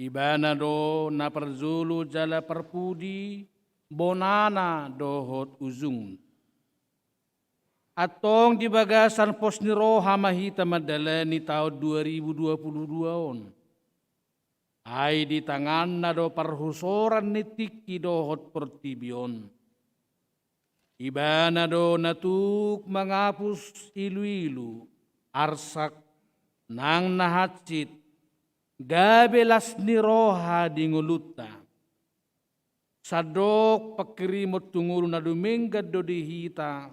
Ibana do na parjolo jala parpudi, bonana dohot ujungna. Antong di bagasan pos ni roha ma hita mandalani taon dua ribu dua puluh dua on. Ai di tanganna do parhusoran ni tingki dohot portibi on. Ibana do na tuk mangapus iluilu, arsak, nang na hansit, gabe las ni roha di ngolunta. Sandok pangkirimon tu ngolu na dumenggan do di hita,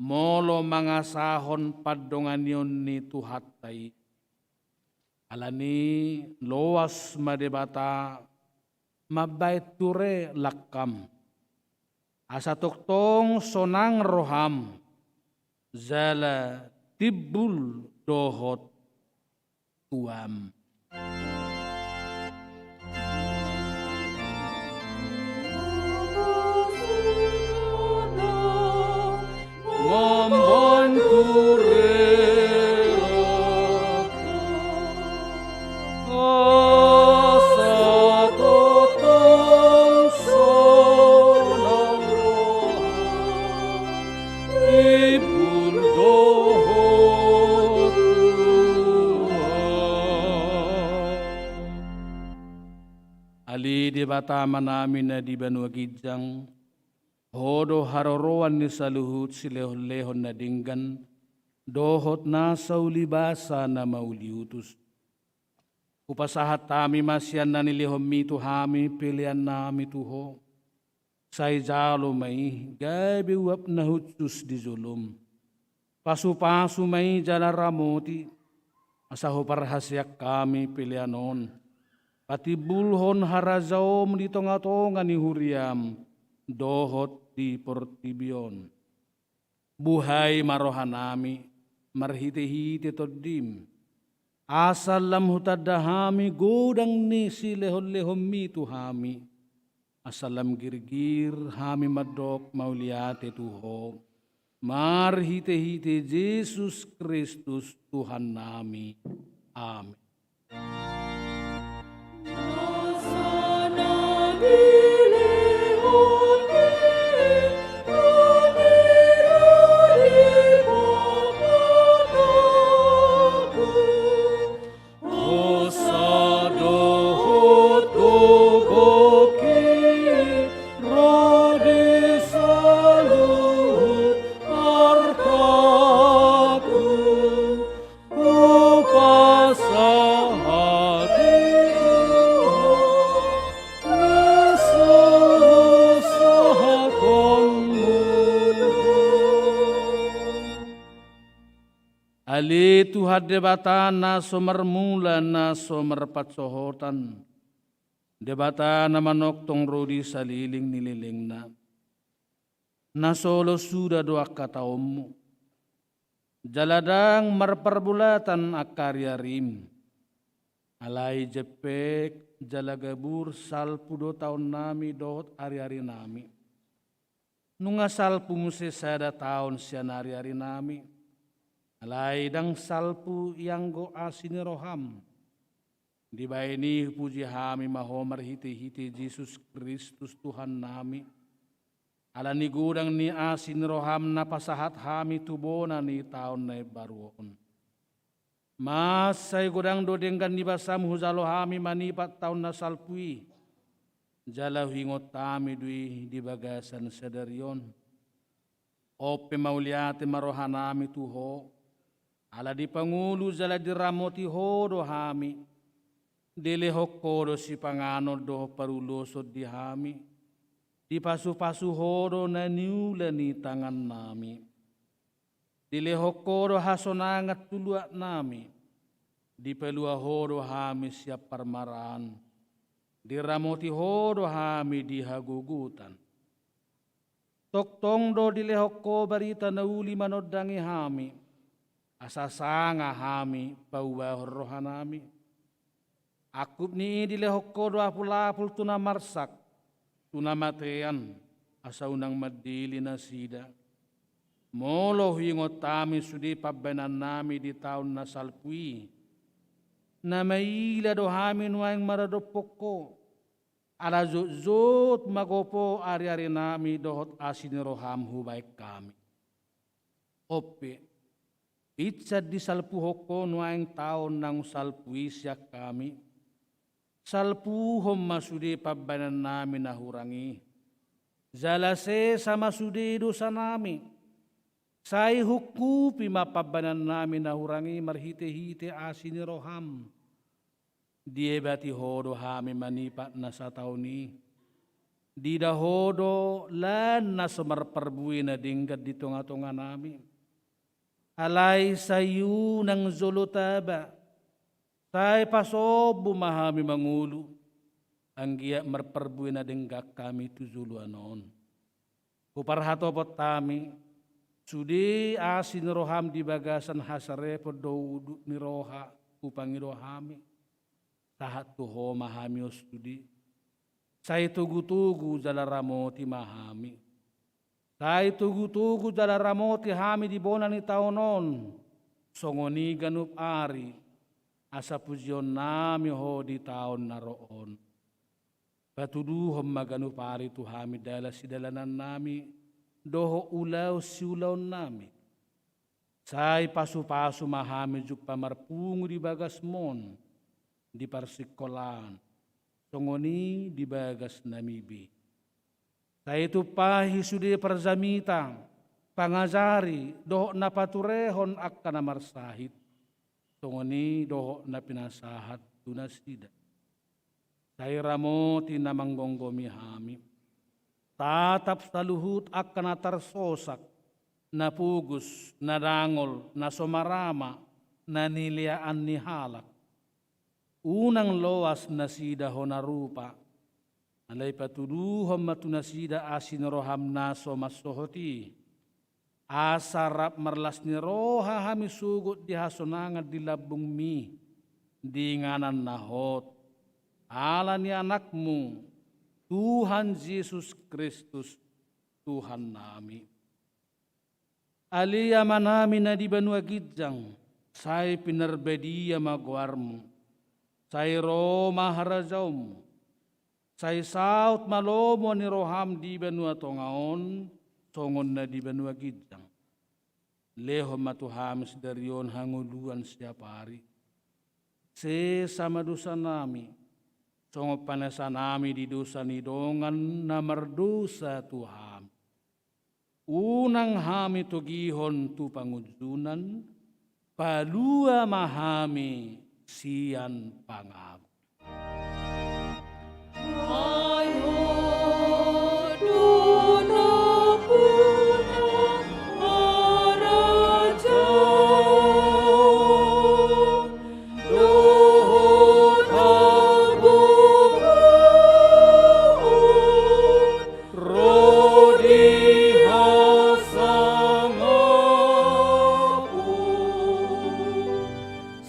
molo mangasahon pandonganion ni Tuhanta i. Alani loas ma Debata mambahen ture langkam. Asa tongtong sonang roham, jala timbul dohot tuam. Mambantu rela. Asa tongtong sonang roha, timbul dohot tuam. Ale Debata Amanami na di banua ginjang, Ho do haroroan ni saluhut silehonlehon na denggan, dohot nasa ulibasa na mauliutus. Hupasahat hami ma sian na nilehonmi tu hami peleannami tu Ho. Sai jalo ma i gabe uap na hushus di jolom. Pasupasu ma i jala ramoti, asa huparhaseang hami pelean on patimbulhon harajaonmu di tongatonga ni huriam dohot di portibi on. Buhai ma rohanami marhitehite Tondim, asa lam hutanda hami godang ni silehonlehonmi tu hami, asa lam girgir hami mandok mauliate tu Ho marhitehite Jesus Kristus Tuhannami. Amen. Hosa dohot gogoki ro di saluhut artangku, hupasahat i tu Ho na so husahathonmu. Ale Tuhan Debata na so marmula na so marpansohotan, Debata na manongtong ro di salelenglelengna, na so olo suda do angka taonmu, jala ndang marparmulatan angka ariarim. Alai jempek jala gabur salpu do taonnami dohot ariarinami. Nunga salpu muse sada taon sian ariarinami, alai ndang salpu ianggo asi ni roham. Dibahen i hupuji hami ma Ho marhitehite Jesus Kristus Tuhannami, ala ni godang ni asi ni roham na pasahat hami tu bona ni taon na imbaru on. Mansai godang do denggan ni basam hujalo hami manipat taon na salpu i, jala huingot hami do i di bagasan sadari on. On pe mauliate ma rohanami tu Ho, ala dipangolu jala diramoti Ho do hami. Dilehon Ho do sipanganon dohot paruloson di hami. Dipasupasu Ho do na niula ni tangannami. Dilehon Ho do hasonangan tu luatnami. Dipalua Ho do hami sian parmaraan. Diramoti Ho do hami di hagogotan. Tongtong do dilehon Ho barita na uli manondangi hami, asa sanga hami paubahon rohanami. Angkup ni i dilehon Ho do apulapul tu na marsak, tu na matean, asa unang mandele nasida. Molo huingot hami sude pambahenannami di taon na salpu i, na maila do hami nuaeng maradophon Ho, ala jotjot magopo ariarinami dohot asi ni roham hubahen hami. On pe, pinsan disalpuhon Ho nuaeng taon naung salpu i sian hami, salpuhon ma sude pambahenannami na hurang i, jala sesa ma sude dosanami. Sai hungkupi ma pambahenannami na hurang i marhitehite asi ni roham. Diebati Ho do hami manipat na sataon i. Diida Ho do lan na so marparbue na denggan di tongatonganami. Alai sai unang jolo taba, sai pasombu ma hami mangolu, anggiat marparbue na denggan hami tu joloan on. Huparhatopot hami, sude asi ni roham di bagasan hasarepon dohot udut ni roha hupangido hami. Sahat tu Ho ma hami on sude. Sai togutogu jala ramoti ma hami. Sai togutogu jala ramoti hami di bona ni taon on, songon i ganup ari, asa pujionnami Ho di taon na ro on. Patuduhon ma ganup ari tu hami dalan sidalanannami dohot ulaon siulaonnami. Sai pasupasu ma hami jumpang marpungu di bagasmon, di parsingkolaan, songon i di bagasnami be. Sai tumpahi sude parjamita, pangajari dohot na paturehon angka na marsahit, songon i dohot na pinasahat tu nasida. Sai ramoti na manggomgomi hami. Tatap saluhut angka na tarsosak, na pogos, na dangol, na so marama, na nileaan ni halak. Unang loas nasida hona rupa. Alai patuduhon ma tu nasida asi ni roham na so mansohot i. Asa rap marlas ni roha hami sogot di hasonangan di lambungmi, di inganan na hot, ala ni Anakmu, Tuhan Jesus Kristus, Tuhannami. Ale Amanami na di banua ginjang, sai pinarbadia ma goarmu, sai ro ma harajaonmu, sai saut ma lomo ni roham di banua tonga on, songon na di banua ginjang. Lehon ma tu hami sadari on hangoluan siapari. Sesa ma dosanami, songon panesanami di dosa ni dongan na mardosa tu hami. Unang hami togihon tu pangunjunan, palua ma hami sian pangago. Ro di hasangapon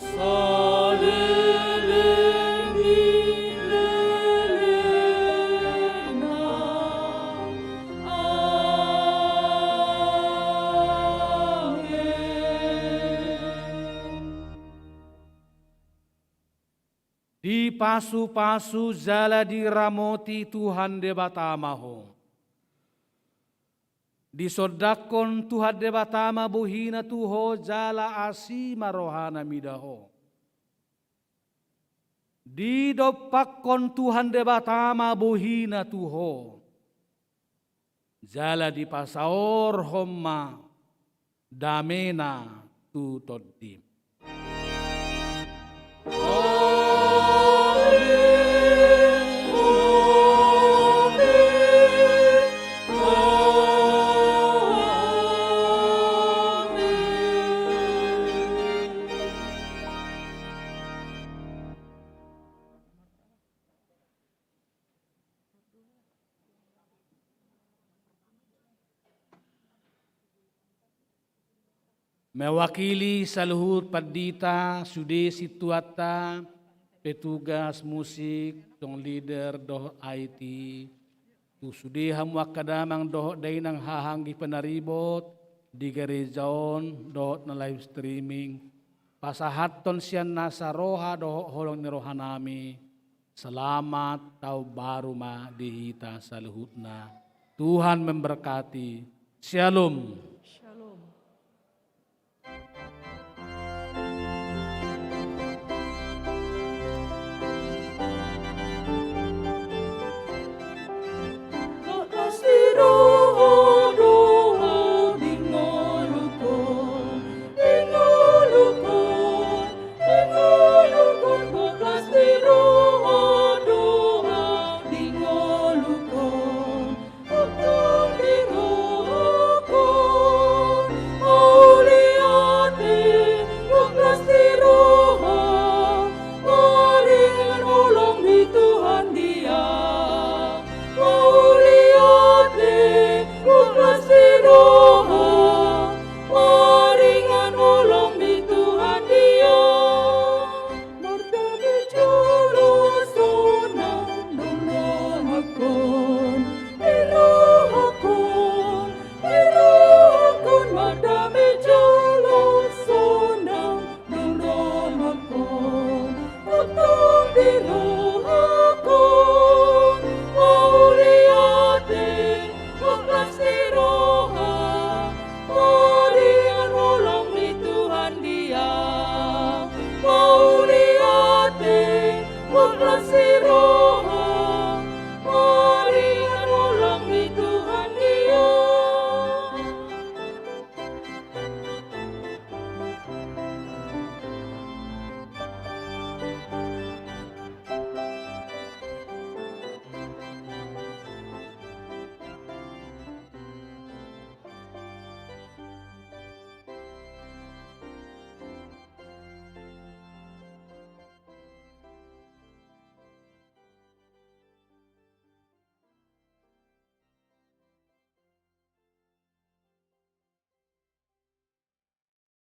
saleleng ni lelengna. Amen. Dipasupasu jala diramoti Tuhan Debata ma ho. Disondangkon Tuhan Debata ma bohina tu ho jala asi ma rohana mida ho. Didompakkon Tuhan Debata ma bohina tu ho. Jala dipasaorhon ma damena tu tondim. Mewakili saluhut pandita, sude sintuanta, petugas musik, song leader dohot I T, tu sude hamu angka damang dohot dainang haha anggi panaribot, di gereja on dohot na live streaming, pasahathon sian nasa roha dohot holong ni rohanami, selamat tahun baru ma di hita saluhutna. Tuhan memberkati. Shalom. Shalom.